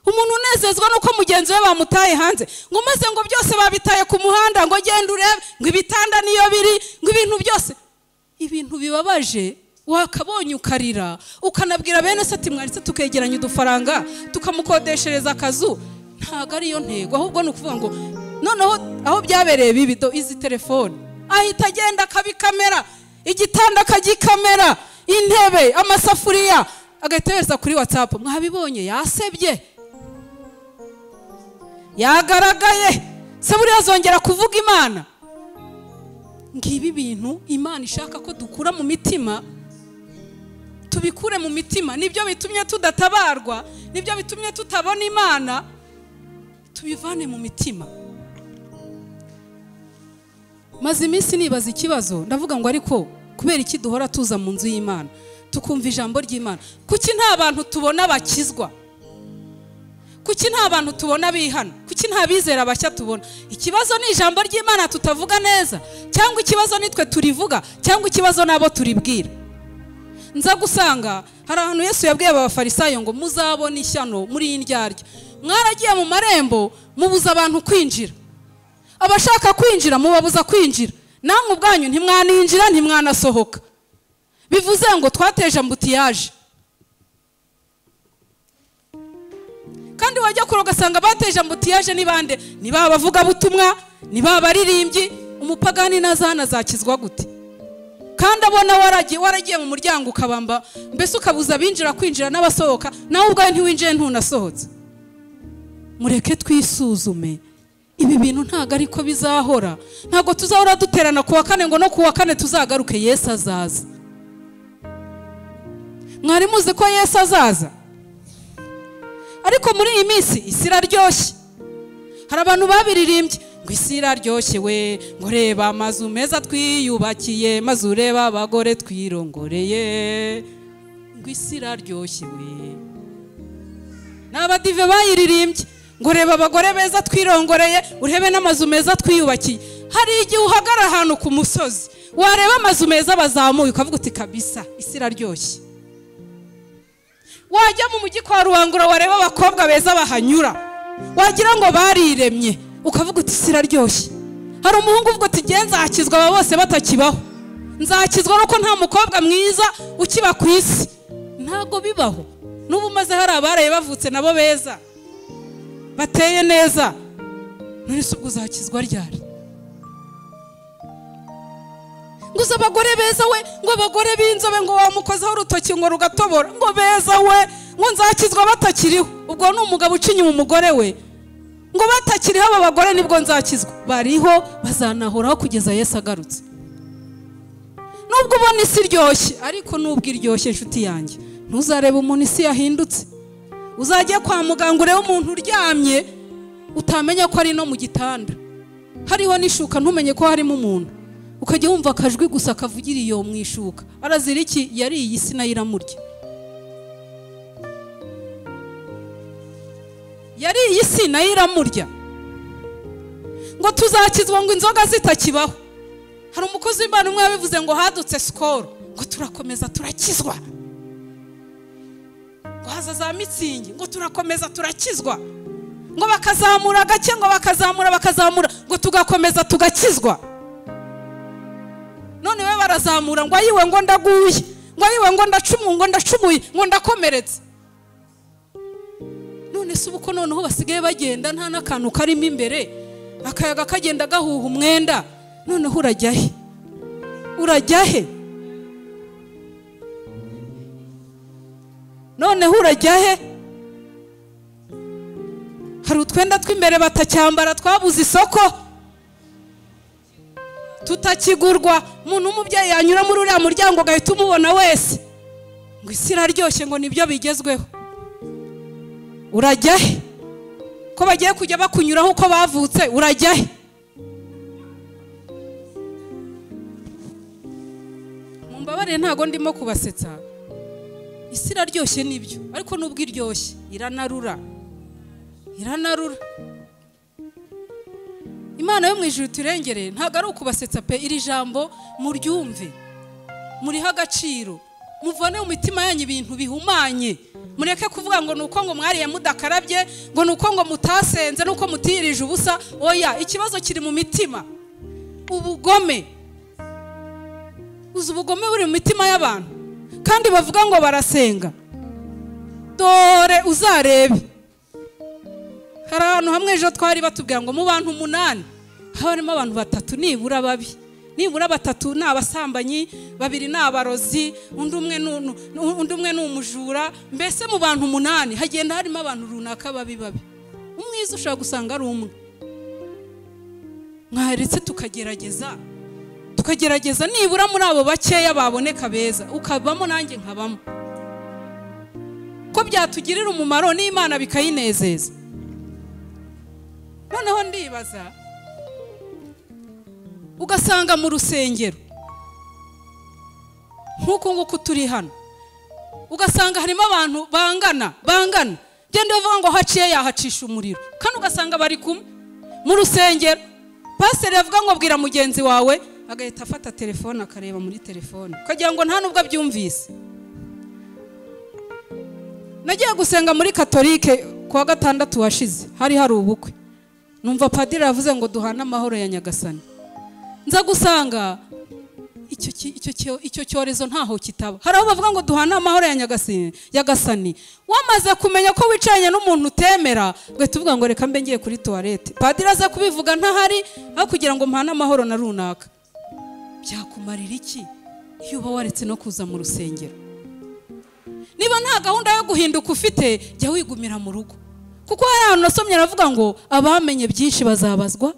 Umuntu unezezwa nuko mugenzi we bamutaye hanze, ngo maze ngo byose babitaye ku muhanda, ngo genda urebe, ngo ibitanda niyo biri, ngo ibintu byose. Ibintu bibabaje wakabonye ukarira, ukanabwira bene se ati mwaritse tukegeranya udufaranga tukamukodeshereza akazu. Ntago ariyo ntego, ahubwo ni ukuvuga ngo noneho aho byabereye bibi, do izi telefone ahita agenda akabikamera, igitanda akagikamera, intebe, amasafuriya, agahita yohereza kuri WhatsApp, mwabibonye yasebye, yagaragaye, se buriya azongera kuvuga Imana? Ngibi bintu Imana ishaka ko dukura mu mitima, tubikure mu mitima. Nibyo bitumye tudatabarwa, nibyo bitumye tutabona Imana, tubivane mu mitima. Maze iminsi nibaza ikibazo, ndavuga ngo ariko kubera iki duhora tuza mu nzu y'Imana tukumva ijambo ry'Imana, kuki nta bantu tubona bakizwa? Kuki nta bantu tubona bihana? Kuki nta bizera bashya tubona? Ikibazo ni ijambo ry'Imana tutavuga neza, cyangwa ikibazo nitwe turivuga, cyangwa ikibazo nabo turibwira? Nza gusanga hari ahantu Yesu yabwiye abafarisayo ngo muzabona ishyano muri iyi ndyarya, mwaragiye mu marembo mubuza abantu kwinjira, abashaka kwinjira mubabuza kwinjira, namwe ubwanyu ntimwaninjira ntimwanasohoka. Bivuze ngo twateje ambutiyaje. Kandi wajya kure ugasanga bateje ambutiyaje ni bande? Ni ba bavuga butumwa, ni ba baririmbyi. Umupagani nazana azakizwa gute? Kandi abona waragiye mu muryango ukabamba, mbese ukabuza abinjira kwinjira n'abasohoka, nawe ubwawe ntiwinjiye ntunasohotse. Mureke twisuzume. Ibi bintu ntago ariko bizahora. Ntago tuzahora duterana kuwa kane ngo no kuwa kane tuzagaruke. Yesu azaza. Mwari muzi ko Yesu azaza? Ariko muri iyi minsi isi iraryoshye. Hari abantu babiririmbye ngo isi iraryoshye we, ngo reba amazu meza twiyubakiye, maze ureba abagore twirongoreye, ngo isi iraryoshye we. N'abadive bayiririmbye ngo reba abagore beza twirongoreye, urebe n'amazu meza twiyubakiye. Hari igihe uhagara ahantu ku musozi wareba amazu meza bazamuye ukavuga uti kabisa isi iraryoshye. Wajya mu mujyi kwa Rubangura wareba abakobwa beza bahanyura, wagira ngo bariremye, ukavuga uti isi iraryoshye. Hari umuhungu uvuga uti nge nzakizwa aba bose batakibaho, nzakizwa nuko nta mukobwa mwiza ukiba ku isi. Ntago bibaho. N'ubu maze hari abaraye bavutse nabo beza bateye neza, none se ubwo uzakizwa ryari? Ngo uzi abagore beza we, ngo abagore b'inzobe, ngo wamukozaho urutoki ngo rugatobora, ngo beza we, ngo nzakizwa batakiriho. Ubwo ni umugabo uca inyuma umugore we. Ngo batakiriho aba bagore nibwo nzakizwa. Bariho bazanahoraho kugeza Yesu agarutse. Nubwo ubona isi iryoshye, ariko nubwo iryoshye inshuti yanjye, ntuzarebe umuntu isi yahindutse. Uzajye kwa muganga urebe umuntu uryamye utamenya ko ari no mu gitanda, hariho n'ishuka ntumenye ko harimo umuntu, ukajya wumva akajwi gusa kavugira iyo mu ishuka. Arazira iki? Yariye isi nayo iramurya. Yariye isi nayo iramurya. Ngo tuzakizwa ngo inzoga zitakibaho. Hari umukozi w'Imana umwe yabivuze ngo hadutse Skol, ngo turakomeza turakizwa. Ngo haza za mitsingi, ngo turakomeza turakizwa. Ngo bakazamura gake, ngo bakazamura bakazamura, ngo tugakomeza tugakizwa. None we barazamura ngo ayiwe ngo ndaguye, ngo ayiwe ngo ndacumuye, ngo ndacumuye, ngo ndakomeretse. None se ubu ko noneho basigaye bagenda nta n'akantu karimo imbere, akayaga kagenda gahuha umwenda, noneho urajya he? Urajya he? Noneho urajya he? Hari utwenda tw'imbere batacyambara, twabuze isoko, tutakigurwa. Umuntu w'umubyeyi yanyura muri uriya muryango agahita umubona wese, ngo isi iraryoshye, ngo nibyo bigezweho. Urajya he? Ko bagiye kujya bakunyuraho uko bavutse, urajya he? Mumbabarire ntago ndimo kubasetsa. Isi iraryoshye nibyo, ariko nubwo iryoshye iranarura. Iranarura. Imana yo mu ijuru turengere, ntago ari ukubasetsa pe. Iri jambo muryumve, murihe agaciro, muvane mu mitima yanyu ibintu bihumanye. Mureke kuvuga ngo nuko ngo mwariye mudakarabye, ngo nuko ngo mutasenze, nuko mutirije ubusa. Oya, ikibazo kiri mu mitima. Ubugome, uzi ubugome buri mu mitima y'abantu, kandi bavuga ngo barasenga. Dore uzarebe, hari ahantu hamwe ejo twari batubwira ngo mu bantu 8 harimo abantu 3 nibura babi, nibura 3 ni abasambanyi, 2 ni abarozi, undi umwe ni umujura. Mbese mu bantu 8 hagenda harimo abantu runaka babi babi. Umwiza ushobora gusanga ari umwe. Mwaretse tukagerageza, tukagerageza nibura muri abo bakeya baboneka beza, ukabamo nanjye nkabamo, ko byatugirira umumaro n'Imana bikayinezeza. Noneho ndibaza, ugasanga mu rusengero nk'uko nguko turi hano, ugasanga harimo abantu bangana bangana, genda bavuga ngo haciye yahacisha umuriro, kandi ugasanga bari kumwe mu rusengero. Pastor yavuga ngo bwira mugenzi wawe, agahita afata telefone akareba muri telefone, ukagira ngo nta nubwo abyumvise. Nagiye gusenga muri Katolike kuwa gatandatu washize, hari ubukwe. Numva padiri yavuze ngo duhane amahoro ya Nyagasani. Nza gusanga icyo cyorezo ntaho kitaba. Hari aho bavuga ngo duhane amahoro ya Nyagasani. Wamaze kumenya ko wicaranye n'umuntu utemera, ugahita uvuga ngo reka mbe ngiye kuri toilette. Padiri aza kubivuga ntahari, aho kugira ngo mpane amahoro na runaka. Byakumarira iki iyo uba waretse no kuza mu rusengero? Niba nta gahunda yo guhinduka ufite, jya wigumira mu rugo. Kuko hari ahantu nasomye aravuga ngo abamenye byinshi bazabazwa.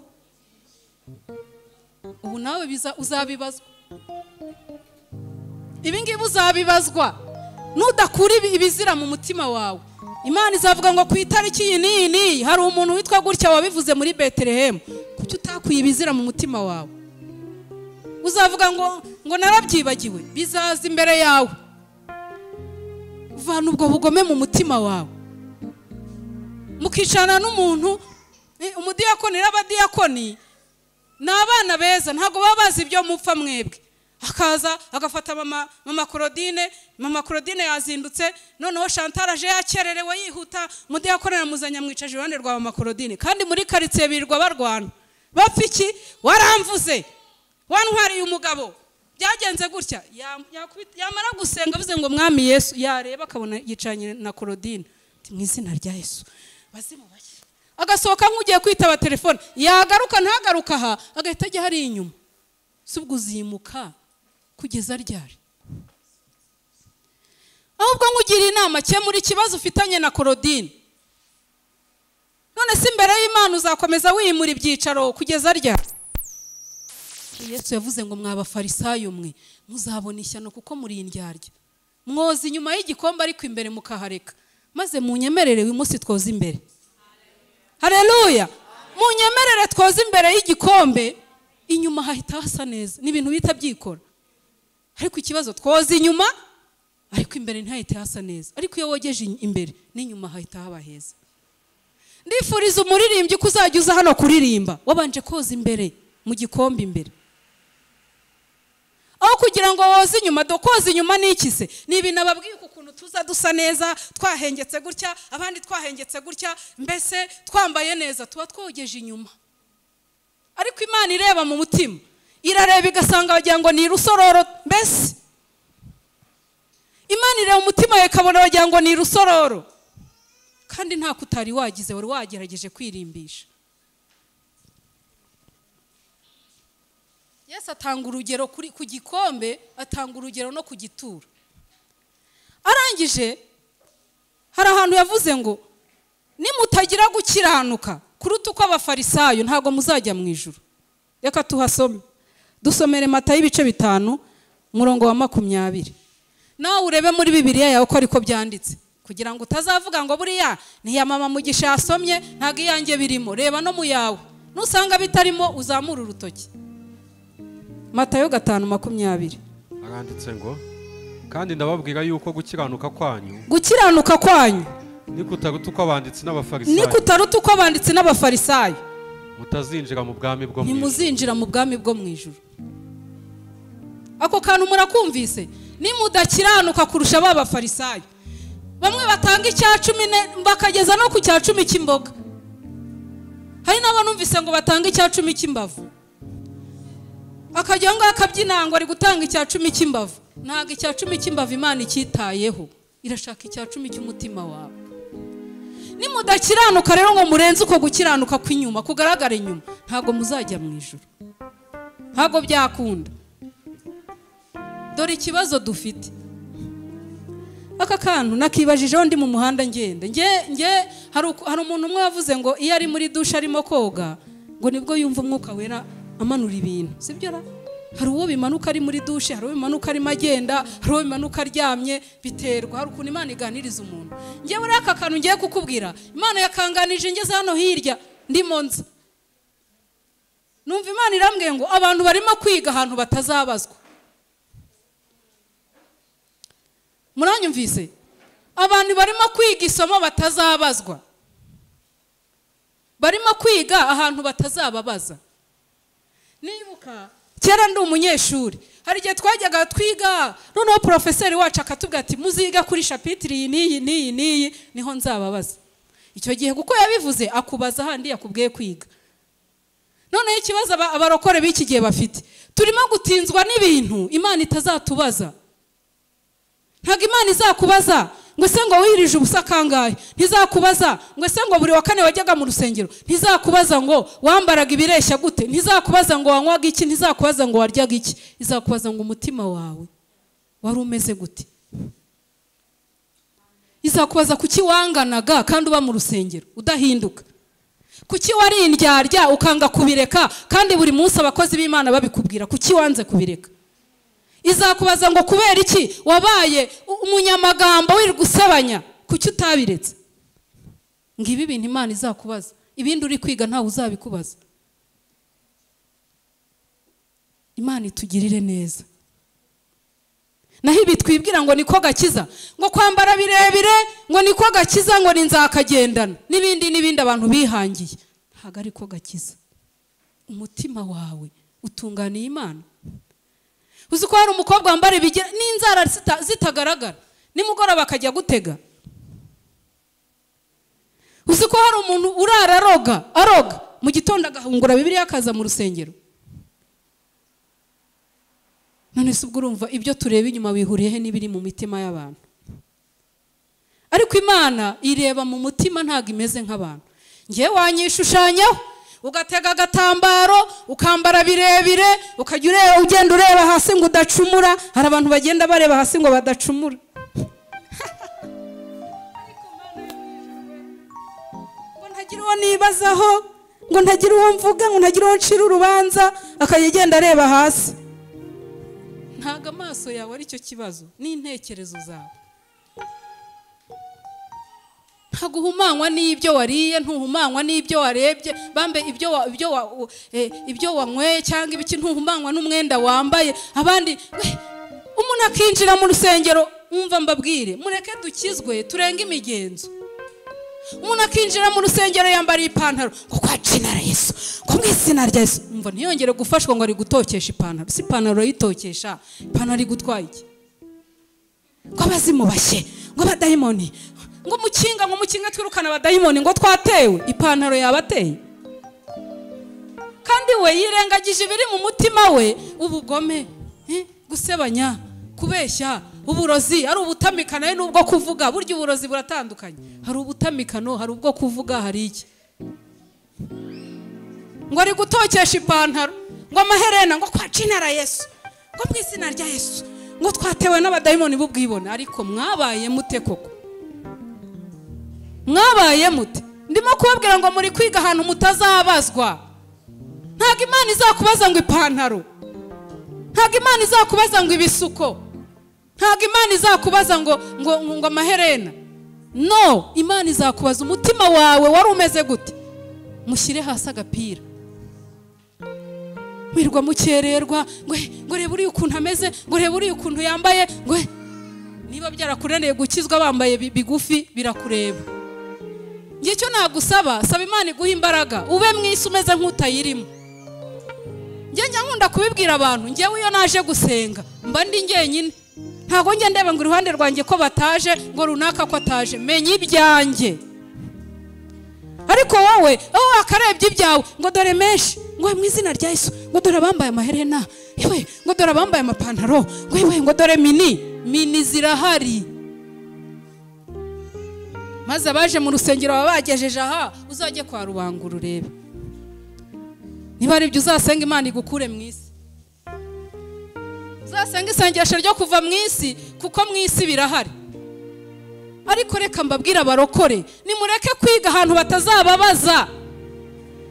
Ubu nawe uzabibazwa. Ibi ngibi uzabibazwa. Nudakura ibizira mu mutima wawe, Imana izavuga ngo ku itariki iyi n'iyi n'iyi hari umuntu witwa gutya wabivuze muri Bethlehem. Kuki utakuye ibizira mu mutima wawe? Uzavuga ngo narabyibagiwe, bizaza imbere yawe. Vana ubwo bugome mu mutima wawe. Mukicana n'umuntu, umudiyakoni n'abadiyakoni ni abana beza, ntabwo baba bazi ibyo mupfa mwebwe. Akaza agafata mama Claudine, mama Claudine yazindutse, noneho Chantal aje yakererewe yihuta, umudiyakoni aramuzanya amwicaje iruhande rwa mama Claudine. Kandi muri quartier birirwa barwana. Bapfa iki? Waramvuze, wantwariye umugabo, byagenze gutya. Yamara gusenga avuze ngo Mwami Yesu, yareba akabona yicanye na Claudine, mu izina rya Yesu. Bazimu bake. Agasohoka nk'ugiye kwitaba telefone, yagaruka ntagaruka aha, agahita ajya hari inyuma. Si ubwo uzimuka kugeza ryari? Ahubwo nkugira inama, kemura ikibazo ufitanye na Claudine. None se imbere y'Imana uzakomeza wimura ibyicaro kugeza rya? Yesu yavuze ngo mwabafarisayo mwe muzabona ishyano kuko muri indyarya, mwoza inyuma y'igikombe ariko imbere mukahareka. Maze munyemerere uyu munsi twoza imbere. Haleluya! Munyemerere twoza imbere y'igikombe, inyuma hahita hasa neza. Ni ibintu bita byikora. Ariko ikibazo twoza inyuma ariko imbere ntihahite hasa neza. Ariko iyo wogeje imbere n'inyuma hahita haba heza. Ndifuriza umuririmbyi ko uzajya uza hano kuririmba wabanje koza imbere mu gikombe imbere, aho kugira ngo woze inyuma. Do koza inyuma ni iki se? Ni ibintu ababwiye ukuntu tuza dusa neza, twahengetse gutya, abandi twahengetse gutya, mbese twambaye neza, tuba twogeje inyuma. Ariko Imana ireba mu mutima, irareba igasanga wagira ngo ni rusororo. Mbese Imana ireba umutima ikabona wagira ngo ni rusororo, kandi nta kutari wagize, wari wagerageje kwirimbisha. Yesu atanga urugero ku gikombe, atanga urugero no ku gituro. Arangije hari ahantu yavuze ngo nimutagira gukiranuka kuruta uko abafarisayo ntago muzajya mu ijuru. Reka tuhasome. Dusomere Matayo ibice 5 umurongo wa 20. Nawe urebe muri Bibiliya yawe ko ariko byanditse, kugira ngo utazavuga ngo buriya ni ya mama Mugisha yasomye ntago iyanjye birimo. Reba no mu yawe, nusanga bitarimo uzamura urutoki. Matayo 5:20. Aranditse ngo kandi ndababwira yuko gukiranuka kwanyu, gukiranuka kwanyu nikutaruta uko abanditsi n'abafarisayo, nikutaruta uko abanditsi n'abafarisayo, mutazinjira mu bwami bwo mu ijuru. Ntimuzinjira mu bwami bwo mu ijuru. Ako kantu murakumvise? Nimudakiranuka kurusha ba bafarisayo, bamwe batanga icya 10 bakageza no ku cya 10 cy'imboga. Hari n'abanumvise ngo batanga icya 10 cy'imbavu, akajya ngo akabyina ngo ari gutanga icya 10 cy'imbavu. Ntabwo icya 10 cy'imbavu Imana icyitayeho, irashaka icya 10 cy'umutima wawe. Nimudakiranuka rero ngo murenze uko gukiranuka kw'inyuma kugaragara inyuma, ntabwo muzajya mu ijuru, ntabwo byakunda. Dore ikibazo dufite. Aka kantu nakibajijeho ndi mu muhanda ngenda. Nge hari umuntu umwe yavuze ngo iyo ari muri dushe arimo koga ngo nibwo yumva umwuka wera amanura ibintu. Sibyo ra? Hari uwo bimanuka ari muri dushe, hari uwo bimanuka arimo agenda, hari uwo bimanuka aryamye, biterwa. Hari ukuntu Imana iganiriza umuntu. Ngewe uri aka kantu ngiye kukubwira, Imana yakanganije ngeze hano hirya ndimo nza. Numva Imana irambwiye ngo abantu barimo kwiga ahantu batazabazwa. Muranyumvise? Abantu barimo kwiga isomo batazabazwa. Barimo kwiga ahantu batazababaza. Nibuka kera ndi umunyeshuri, hari igihe twajyaga twiga, noneho profeseri wacu akatubwira ati muziga kuri chapitre iyi n'iyi n'iyi n'iyi niho nzababaza. Icyo gihe kuko yabivuze akubaza handi yakubwiye kwiga. Noneho ikibazo abarokore b'iki gihe bafite, turimo gutinzwa n'ibintu Imana itazatubaza. Ntabwo Imana izakubaza ngo se ngo wirije ubusa kangahe, ntizakubaza ngo se ngo buri wa kane wajyaga mu rusengero, ntizakubaza ngo wambaraga ibireshya gute, ntizakubaza ngo wanywaga iki, ntizakubaza ngo waryaga iki. Izakubaza ngo umutima wawe wari umeze gute. Izakubaza kuki wanganaga kandi uba mu rusengero udahinduka, kuki wari indyarya ukanga kubireka kandi buri munsi abakozi b'Imana babikubwira, kuki wanze kubireka. Izakubaza ngo kubera iki wabaye umunyamagambo wirigusebanya, kuki utabiretse. Ngibi ibintu Imana izakubaza, ibindi uri kwiga ntawe uzabikubaza. Imana itugirire neza. Naho ibi twibwira ngo niko gakiza, ngo kwambara birebire ngo niko gakiza, ngo ninzakagendana n'ibindi n'ibindi abantu bihangiye, ntago ariko gakiza. Umutima wawe utunganiye Imana. Uzi ko hari umukobwa wambara ibigera n'inzara zitagaragara, nimugoroba akajya gutega. Uzi ko hari umuntu urara aroga mu gitondo agahungura Bibiliya akaza mu rusengero. None se ubwo urumva ibyo tureba inyuma bihuriye he n'ibiri mu mitima y'abantu? Ariko Imana ireba mu mutima, ntago imeze nk'abantu. Ngewe wanyishushanyaho ugatega agatambaro ukambara birebire ukajya ureba, ugenda ureba hasi ngo udacumura. Hari abantu bagenda bareba hasi ngo badacumura. Ariko Mana ngo Ntagira uwo nibazaho, ngo ntagira uwo mvuga, ngo ntagira uwo ncira urubanza, akajya agenda areba hasi. Ntago amaso yawe ari cyo kibazo, n'intekerezo zawe. Ntago uhumanywa n'ibyo wariye, ntuhumanywa n'ibyo warebye, bambe ibyo wanyweye cyangwa ibiki, ntuhumanywa n'umwenda wambaye. Abandi umuntu akinjira mu rusengero, umva mbabwire, mureke dukizwe turenge imigenzo. Umuntu akinjira mu rusengero yambara ipantaro ngo kwa jina la Yesu, ngo mu izina rya Yesu, umva ntiyongere gufashwa ngo ari gutokesha ipantaro. Si ipantaro yitokesha, ipantaro igutwaye iki? Ngo abazimubashye, ngo abadayimoni, ngo mukinga, ngo mukinga twirukana abadayimoni, ngo twatewe. Ipantaro yabateye. Kandi we yirengagije ibiri mu mutima we, ubugome, gusebanya, kubeshya, uburozi. Ari ubutamikano n'ubwo kuvuga. Burya uburozi buratandukanye, hari ubutamikano, hari ubwo kuvuga, hari iki. Ngo ari gutokesha ipantaro, ngo amaherena, ngo kwa jina la Yesu, ngo mu izina rya Yesu, ngo twatewe n'abadayimoni b'ubwibone. Ariko mwabaye mute koko? Mwabaye mute? Ndimo kubabwira ngo muri kwiga ahantu mutazabazwa. Ntago Imana izakubaza ngo ipantaro, ntago Imana izakubaza ngo ibisuko, ntago Imana izakubaza ngo ngo ngo amaherena. No, Imana izakubaza umutima wawe wari umeze gute. Mushyire hasi agapira. Mwirwa mukererwa ngo reba uriya ukuntu ameze, ngo reba uriya ukuntu yambaye, ngo niba byarakunaniye gukizwa bambaye bigufi birakureba. Njye icyo nagusaba, saba Imana iguhe imbaraga ube mu isi umeze nk'utayirimo. Njye njya nkunda kubibwira abantu, njyewe iyo naje gusenga mba ndi njyenyine, ntago njye ndeba ngo iruhande rwanjye ko bataje, ngo runaka ko ataje, menya ibyanjye. Ariko wowe aho wakarebye ibyawe, ngo dore menshi, ngo mu izina rya Yesu, ngo dore abambaye amaherena, yewe ngo dore abambaye amapantaro, ngo yewe ngo dore mini mini zirahari. Maze abaje mu rusengero baba bagejeje aha, uzajye kwa rubangura urebe niba ari ibyo uzasenga Imana igukure mu isi. Uzasenga isengesho ryo kuva mu isi, kuko mu isi birahari. Ariko reka mbabwire abarokore, nimureke kwiga ahantu batazababaza.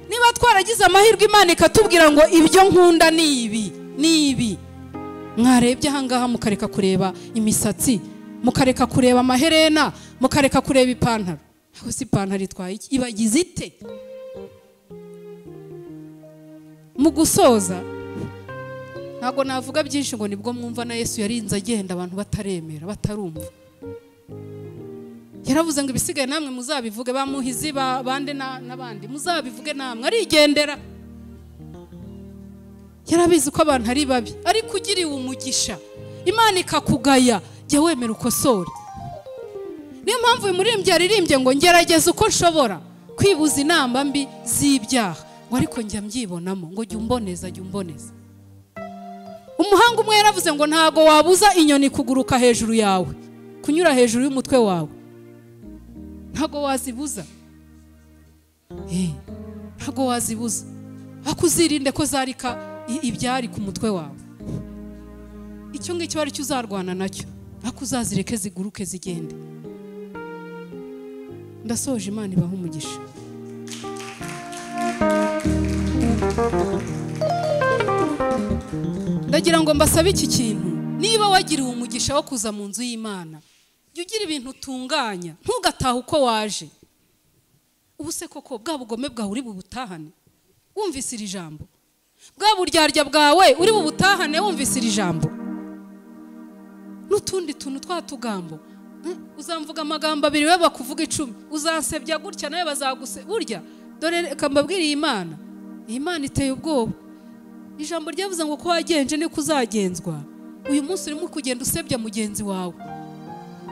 Niba twaragize amahirwe Imana ikatubwira ngo ibyo nkunda ni ibi, ni ibi, mwarebye aha ngaha mukareka kureba imisatsi, mukareka kureba amaherena, mukareka kureba ipantaro. Aho si ipantaro itwaye iki? Ibagize ite? Mu gusoza, ntago navuga byinshi ngo nibwo mwumva na Yesu yarinze agenda abantu bataremera, batarumva. Yaravuze ngo ibisigaye namwe muzabivuge, bamuhizi bande n'abandi muzabivuge namwe. Arigendera. Yarabizi ko abantu ari babi, ariko ugiriwe umugisha Imana ikakugaya, jya wemera ukosore. Niyo mpamvu uyu muririmbyi yaririmbye ngo ngerageza uko nshobora kwibuza inama mbi z'ibyaha, ngo ariko njya mbyibonamo, ngo jya umboneza, jya umboneza. Umuhanga umwe yaravuze ngo ntago wabuza inyoni kuguruka hejuru yawe, kunyura hejuru y'umutwe wawe, ntago wazibuza. Ntago wazibuza, akuzirinde ko zarika ibyari ku mutwe wawe. Icyo ngicyo ari cyo uzarwana nacyo, akuzazireke ziguruke zigende. Ndasoje, Imana ibahe umugisha. Ndagira ngo mbasabe iki kintu, niba wagiriwe umugisha wo kuza mu nzu y'Imana, jya ugira ibintu utunganya, ntugatahe uko waje. Ubu se koko bwa bugome bwawe uri bubutahane wumvise iri jambo? Bwa buryarya bwawe uri bubutahane wumvise iri jambo? N'utundi tuntu twatugambo, uzamvuga amagambo abiri we bakuvuga 10, uzansebya gutya nawe bazaguse burya. Dore reka mbabwire iyi Imana, iyi Imana iteye ubwoba. Ijambo ryavuze ngo ko wagenje niko uzagenzwa. Uyu munsi urimo kugenda usebya mugenzi wawe.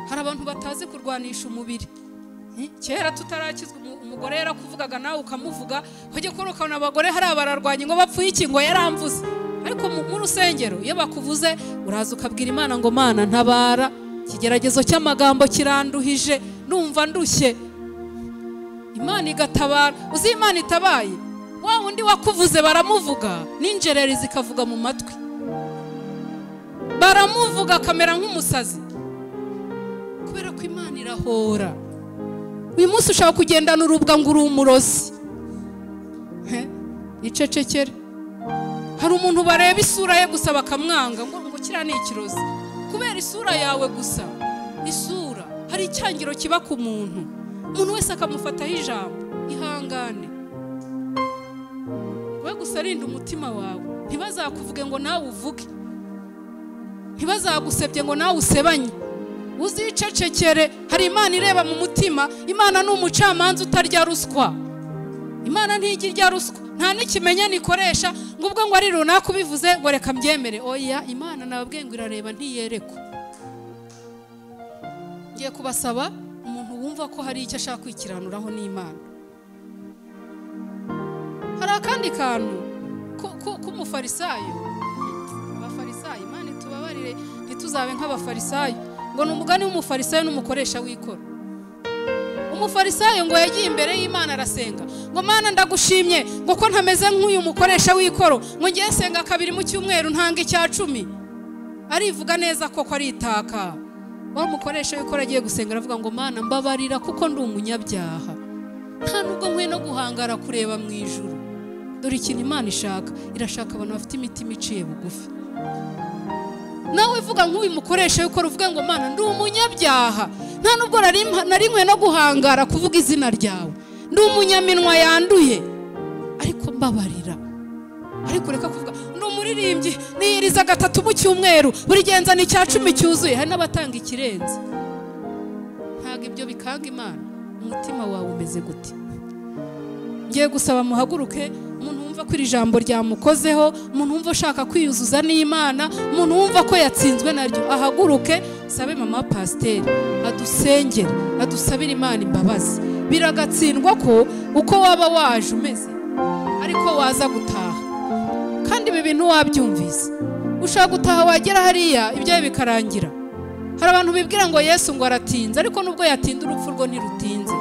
Hari abantu batazi kurwanisha umubiri. Kera tutarakizwa umugore yarakuvugaga nawe ukamuvuga, ujye kurukana abagore hari abararwanye ngo bapfuye iki, ngo yaramvuze. Ariko mu rusengero iyo bakuvuze uraza ukabwira Imana ngo Mana ntabara, ikigeragezo cy'amagambo kiranduhije, numva ndushye. Imana igatabara. Uzi Imana itabaye, wa wundi wakuvuze baramuvuga, n'injereri zikavuga mu matwi, baramuvuga akamera nk'umusazi, kubera ko Imana irahora. Uyu munsi ushaka kugendana urubwa ngo uri umurozi. Icecekere. Hari umuntu bareba isura ye gusa bakamwanga ngo kiriya ni ikirozi. Kubera isura yawe gusa, isura hari icyangiro kiba ku muntu. Umuntu wese akamufataho ijambo. Ihangane. We gusa rinda umutima wawe. Ntibazakuvuge ngo nawe uvuge. Ntibazagusebye ngo nawe usebanye. Uzicecekere. Hari Imana ireba mu mutima. Imana ni umucamanza utarya ruswa. Imana ntijya irya ruswa. Nta n'ikimenyane ikoresha ngo ubwo ngo ari runaka ubivuze ngo reka mbyemere. Oya, Imana nababwiye ngo irareba ntiyerekwa. Ngiye kubasaba umuntu wumva ko hari icyo ashaka kwikiranuraho n'Imana. Hari akandi kantu k'umufarisayo. Abafarisayo, Imana itubabarire ntituzabe nk'abafarisayo. Ngo ni umugani w'umufarisayo n'umukoresha w'ikoro. Umufarisayo ngo yagiye imbere y'Imana arasenga ngo Mana ndagushimye ngo ko ntameze nk'uyu mukoresha w'ikoro, ngo ngiye senga kabiri mu cyumweru ntanga icya 10. Arivuga neza koko aritaka. Wa mukoresha w'ikoro agiye gusenga aravuga ngo Mana mbabarira kuko ndi umunyabyaha, nta nubwo nkwiye no guhangara kureba mu ijuru. Dore ikintu Imana ishaka, irashaka abantu bafite imitima iciye bugufi. Nawe vuga nk'uyu mukoresha w'ikoro uvuga ngo Mana ndi umunyabyaha, nta nubwo nari nkwiye no guhangara kuvuga izina ryawe, ndi umunyaminwa yanduye, ariko mbabarira. Ariko reka kuvuga ndi umuririmbyi niyiriza 3 mu cyumweru, buri genza ni icya 10 cyuzuye. Hari n'abatanga ikirenze. Ntabwo ibyo bikanga Imana. Umutima wawe umeze gute? Ngiye gusaba muhaguruke. Umuntu wumva ko iri jambo ryamukozeho, umuntu wumva ushaka kwiyuzuza n'Imana, umuntu wumva ko yatsinzwe naryo, ahaguruke. Sabe mama pasiteri adusengere, adusabire Imana imbabazi. Biragatsindwa ko uko waba waje umeze ariko waza gutaha. Kandi ibi bintu wabyumvise, ushaka gutaha wagera hariya ibyawe bikarangira. Hari abantu bibwira ngo Yesu ngo aratinze, ariko nubwo yatinda urupfu rwo ntirutinze.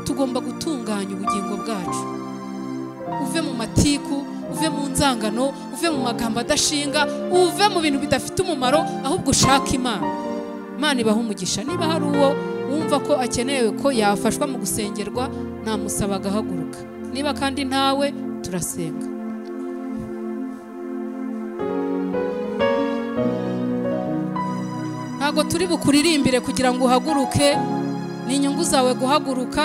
Tugomba gutunganya ubugingo bwacu. Uve mu matiku, uve mu nzangano, uve mu magambo adashinga, uve mu bintu bidafite umumaro, ahubwo ushake Imana. Imana ibaha umugisha. Niba hari uwo wumva ko akenewe ko yafashwa mu gusengerwa, namusaba agahaguruka. Niba kandi ntawe, turasenga. Ntabwo turi bukuririmbire kugira ngo uhaguruke, ni inyungu zawe guhaguruka.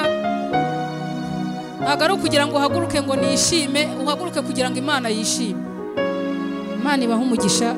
Ntabwo ari ukugira ngo uhaguruke ngo nishime, uhaguruke kugira ngo Imana yishime. Imana ibahe umugisha.